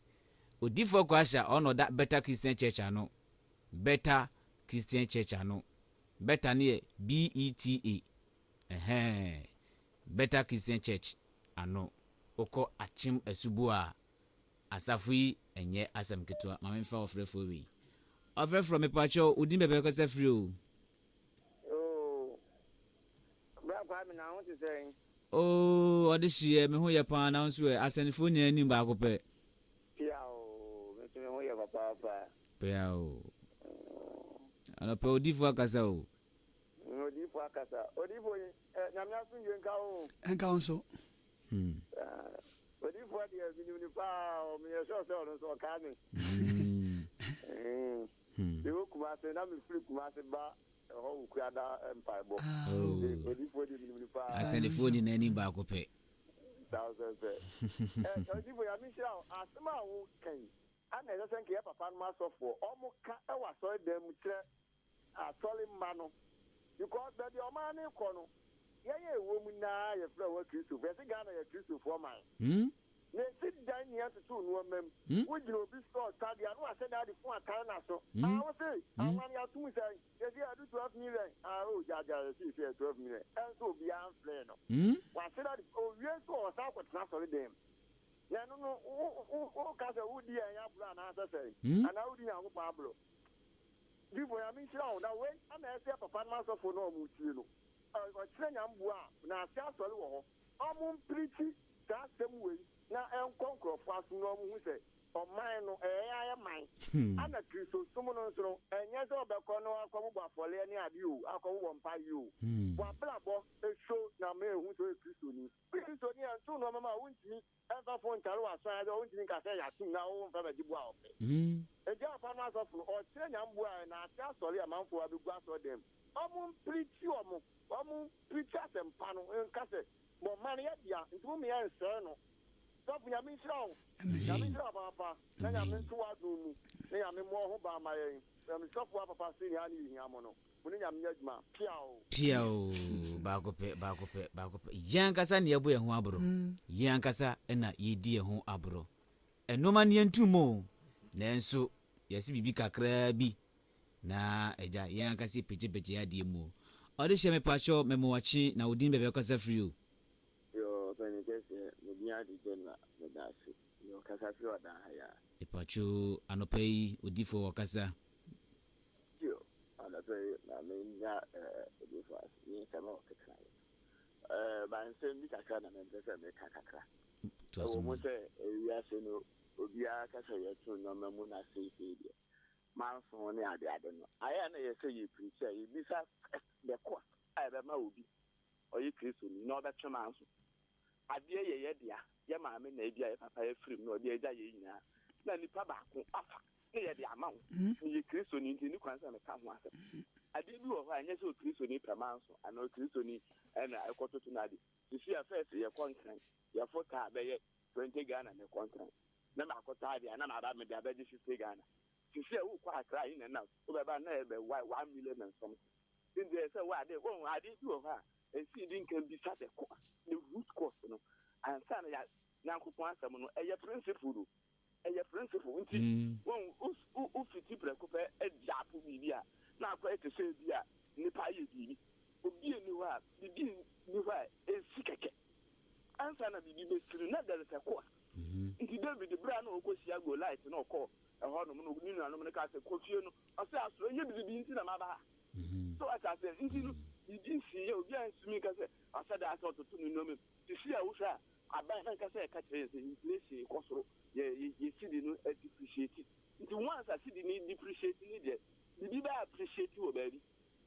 Odiifoɔ Kwasha ɔno ɔda Better Christian Church ano Better Christian Church ano Beta no yɛ B-E-T-A, ɛhɛɛ, Beta Christian Church ano. Wokɔ Akyem Asuboa a, asafo yi ɛnyɛ asɛm ketewa. Ma memfa ɔfrɛfoɔ wei. Ɔfrɛfoɔ, mepakyɛw, wo din baabi a wokasa firi o? Oo, Bra Kwame, na ho te sɛn? Oo, ɔdehyeɛ, me ho yɛ paa, na wo nso ɛ? Asɛnnifoɔ nyinaa nim baako pɛ. Pia oo, me nso me ho yɛ papaapa. Pia oo. Anɔpa odifo akasa o. Odifo akasa. Odifo yi, eh, nyame asomdwe nka wo. Nka wo nso. Hmm. Eh, odifo deɛ menim no paa, meyɛ sure sɛ ɔno nso ɔkaa me. Hmm. Hmm. Mewɔ Kumase na mefiri Kumase ba ɛhɔ wɔ Kuada mpaebɔ. Oh. Odifo deɛ menim no paa. Asɛnnifoɔ nyinaa nim baako pɛ. Saa pɛpɛ. Ɛ ɔdifo Nyame nhyira wo. Asɛm a wo ka yi ana ɛsɛ sɛ nka yɛ papa nom asɔfoɔ ɔmo ka wɔ asɔre dan mu kyerɛ asɔre mma no because baabi a ɔman no rekɔ no yɛn a ɛwɔ mu naa yɛfrɛ wɔn akristofoɔ yɛse Ghana yɛ akristofoɔ man na ɛsi dan nea ntoto nnoɔma mu wo gyina obi store tɔ adeɛ a na wahyɛ da de fon atare naso ah wo se aman yɛatom sɛn Yɛsi adu 12 million ah oh gya gya yɛsi yɛsi yɛ 12 million ɛnso obiara nfrɛɛ no wahyɛ da owie nso ɔsan akɔtena asɔre dan mu na ɛno no wo wo wo ka sɛ wodi yɛn aboro anaasɛ sɛn anaa wodi Nyankopɔn aboro. Difo Nyame nhyira wo na wei na ɛsɛ papa nom asɔfo no a ɔmo tie no ɔkyerɛ Nyame boa a na ase asɔre wɔ hɔ ɔmo mprikyi saa asɛm wei na ɛnkɔ nkorɔfo asom na ɔmo hu sɛ ɔman no ɛyɛ yɛn ara yɛ man ɛna kristosom no nso no ɛnyɛ sɛ ɔbɛkɔ na wakɔ bobɔ afɔreɛ ne adeɛ o akɔ bobɔ mpaeɛ o wabrabɔ show na ama yɛhu sɛ ɔyɛ kristoni kristoni ɛnto nnoɔma ma wontumi Ɛmfa fon ntare w'aso anaasɛ wontumi nka sɛ yɛatom na womfa mmɛgye bo a ɔpɛ. Enti ampa no asɔfo no, ɔkyerɛ Nyame bo a na ase asɔre amanfoɔ abɛgu asɔredan mu. Ɔmo mprikyi ɔmo, ɔmo mprikyi asɛmpa no nka sɛ, Bɔ man yɛ dea, nti mo meyɛ nsɛe no. Sɔfo Nyame nhyira wo, Nyame nhyira wo papaapa, na Nyame nto w'adom mu, na Nyame mmɔ ho ban ma yɛn. Sɔfo apapa se nea ne yɛhia mo no. Mo ne Nyame nyɛ adwuma. Piaw! Piaw! Baako pɛ, baako pɛ, baako pɛ. Yɛn ankasa na yɛbɔ yɛn ho aboro. Yɛn ankasa na yɛdi yɛn ho aboro. Nnoɔma no yɛntu mu o, nanso yɛse biribi kakraa bi na agya yɛn ankasa yɛpagyapagya yɛn adeɛ mu o. Ɔdehyɛ mepakyɛw mema wakye na wo din baabi akasa firi o. Yoo ɔpanin kɛseɛ me din ade General meda ase yoo kasa firi ɔdan ha yi aa. Mepakyɛw anɔpa yi odifoɔ ɔkasa. Bio, anɔpa yi ma mennya odiyifo ase ne nsɛm a ɔkeka yi. Ba nsɛm bi kakra na mempɛ sɛ meka kakra. Ɛwɔ mu sɛ wiase no obiara ka sɛ yɛto nneɛma mu na seesei deɛ manso ne adeade no, ayɛ a na yɛ sɛ yɛpirikyi a yɛbisa first the cost a ɛbɛma obi ɔyɛ Kristoni na ɔbɛtwe manso. Adeɛ yɛ yɛ dea, yɛ maame na ebia yɛ papa afiri mu na ɔde agya yɛn nyinaa, na nipa baako afa na yɛde ama wo. Meyɛ Kristoni nti ɛnni kwan sɛ meka ho asɛm. Adeɛ bi wɔ hɔ a ɛnyɛ sɛ Okristoni pɛ manso anaa Okristoni na ɛkɔtoto no ade. Sisi a first yɛkɔ Nkran, yɛfo kaa bɛyɛ 20 Ghana na ɛkɔ Nkran, na makɔtɔ adeɛ a na maba mede abɛgye 50 Ghana. Sisi a wokɔ Accra in and out, wobɛba na ɛbɛ 1 million and something. Nti ɛsɛ sɛ wo ade, wohu adeɛ bi wɔ hɔ a ɛsɛ yɛdi nkan bisa the cause, the root cause no ansa na yɛ Nyankopɔn asɛm no ɛyɛ principle o, ɛyɛ principle nti wohu wo fiti prɛko pɛ di apo biribi a na akɔyɛ te sɛ bi a nipa ayɛ biribi. Obi nni hɔ a biribi nni hɔ a ɛsi kɛkɛ ansa na biribi bɛsi no na there is a cause. Nti David berɛ a na ɔkɔhyia Goliath na ɔkɔɔ ɛhɔnom no ne nuanom no kaa sɛ kɔ fie no Ɔsɛ aso ɛnyɛ biribi nti na maba ha. So wate aseɛ? Nti no, biribi nsiiɛ, obiara ntumi nka sɛ wahyɛ da sɛ ɔtoto ne nneɛma mu. Sisi a wohwɛ a, aban ankasa ɛka kyerɛ yɛn sɛ inflation rekɔ soro, yɛ yɛ yɛ cedi no depreciate. Nti once a cedi no depreciate no deɛ, biribi bɛ appreciate wɔ baabi.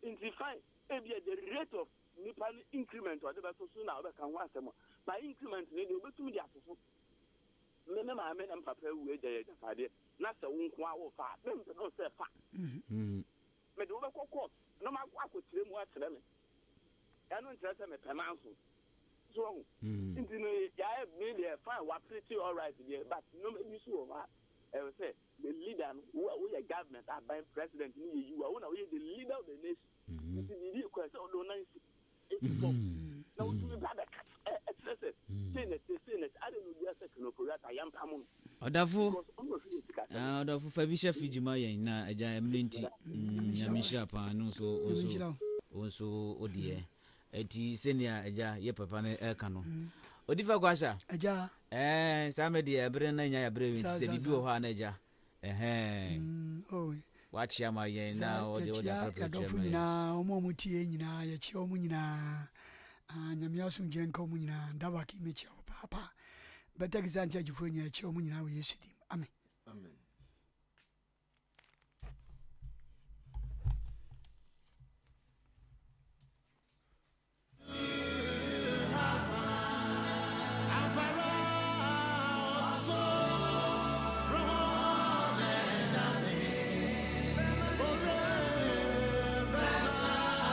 Nti fine, ebia the rate of nipa no increment a ɔde bɛto so na wobɛka ho asɛm a, but increment no deɛ wobɛtumi de ato so. Me me maame na me papa awu agya yɛ agyapadeɛ na sɛ wo nko ara wofa a, mempene wo sɛ fa. Mede wo bɛkɔ court na makɔ akɔkyerɛ mu akyerɛ me. Ɛno nkyerɛ sɛ mepɛ manso. So wahu? Nti no yɛayɛ me deɛ fine waprete all right deɛ but nneɛma bi nso wɔ hɔ a ɛwɔ sɛ the leader no wo a woyɛ government aban president no yɛ yiwa wo na woyɛ the leader of the nation. Nti biribi kɔ sɛ wode wo nan si esi fam na wotumi ba bɛka kyerɛ sɛ sei na ɛteɛ, sei na ɛteɛ. Adɛn na obiara sɛ Ken Ofori-Atta yɛmpamo no? Ɔdafo, Because ɔno na ɔhwɛ yɛn sikasɛm. ah, ɔdafo fa bi hyɛ fridge ma yɛn na agya mmerɛ nti. Mm, Nyame nhyira paa no nso wo Nyame nso nhyira wo. wo nso wo deɛ. Eti sɛnea agya yɛ papa no ɛka no. Odifa Kwasha. Agya. Eh, saa mmerɛ deɛ ɛberɛ no anya yɛabrɛ nti Saa sɛ saa biribi wɔ saa. hɔ a na agya. Ɛhɛn. Mm, oh. Wakyea ma yɛn Saa na ɔde ɔde yɛkyea aprapra kyerɛ yɛdɔfo ma yɛn. nyinaa, wɔn a wɔtie yɛn nyinaa, yɛkyea wɔn nyinaa. Ah, Nyame asomdwoeɛ nka wɔn nyinaa. Dabaki, mekyea wo papaapa. Bɛtɛ Kisa Nkyɛkyifoɔ nyinaa, yɛkyea wɔn nyinaa wɔ Yesu din mu. Amen. Amen.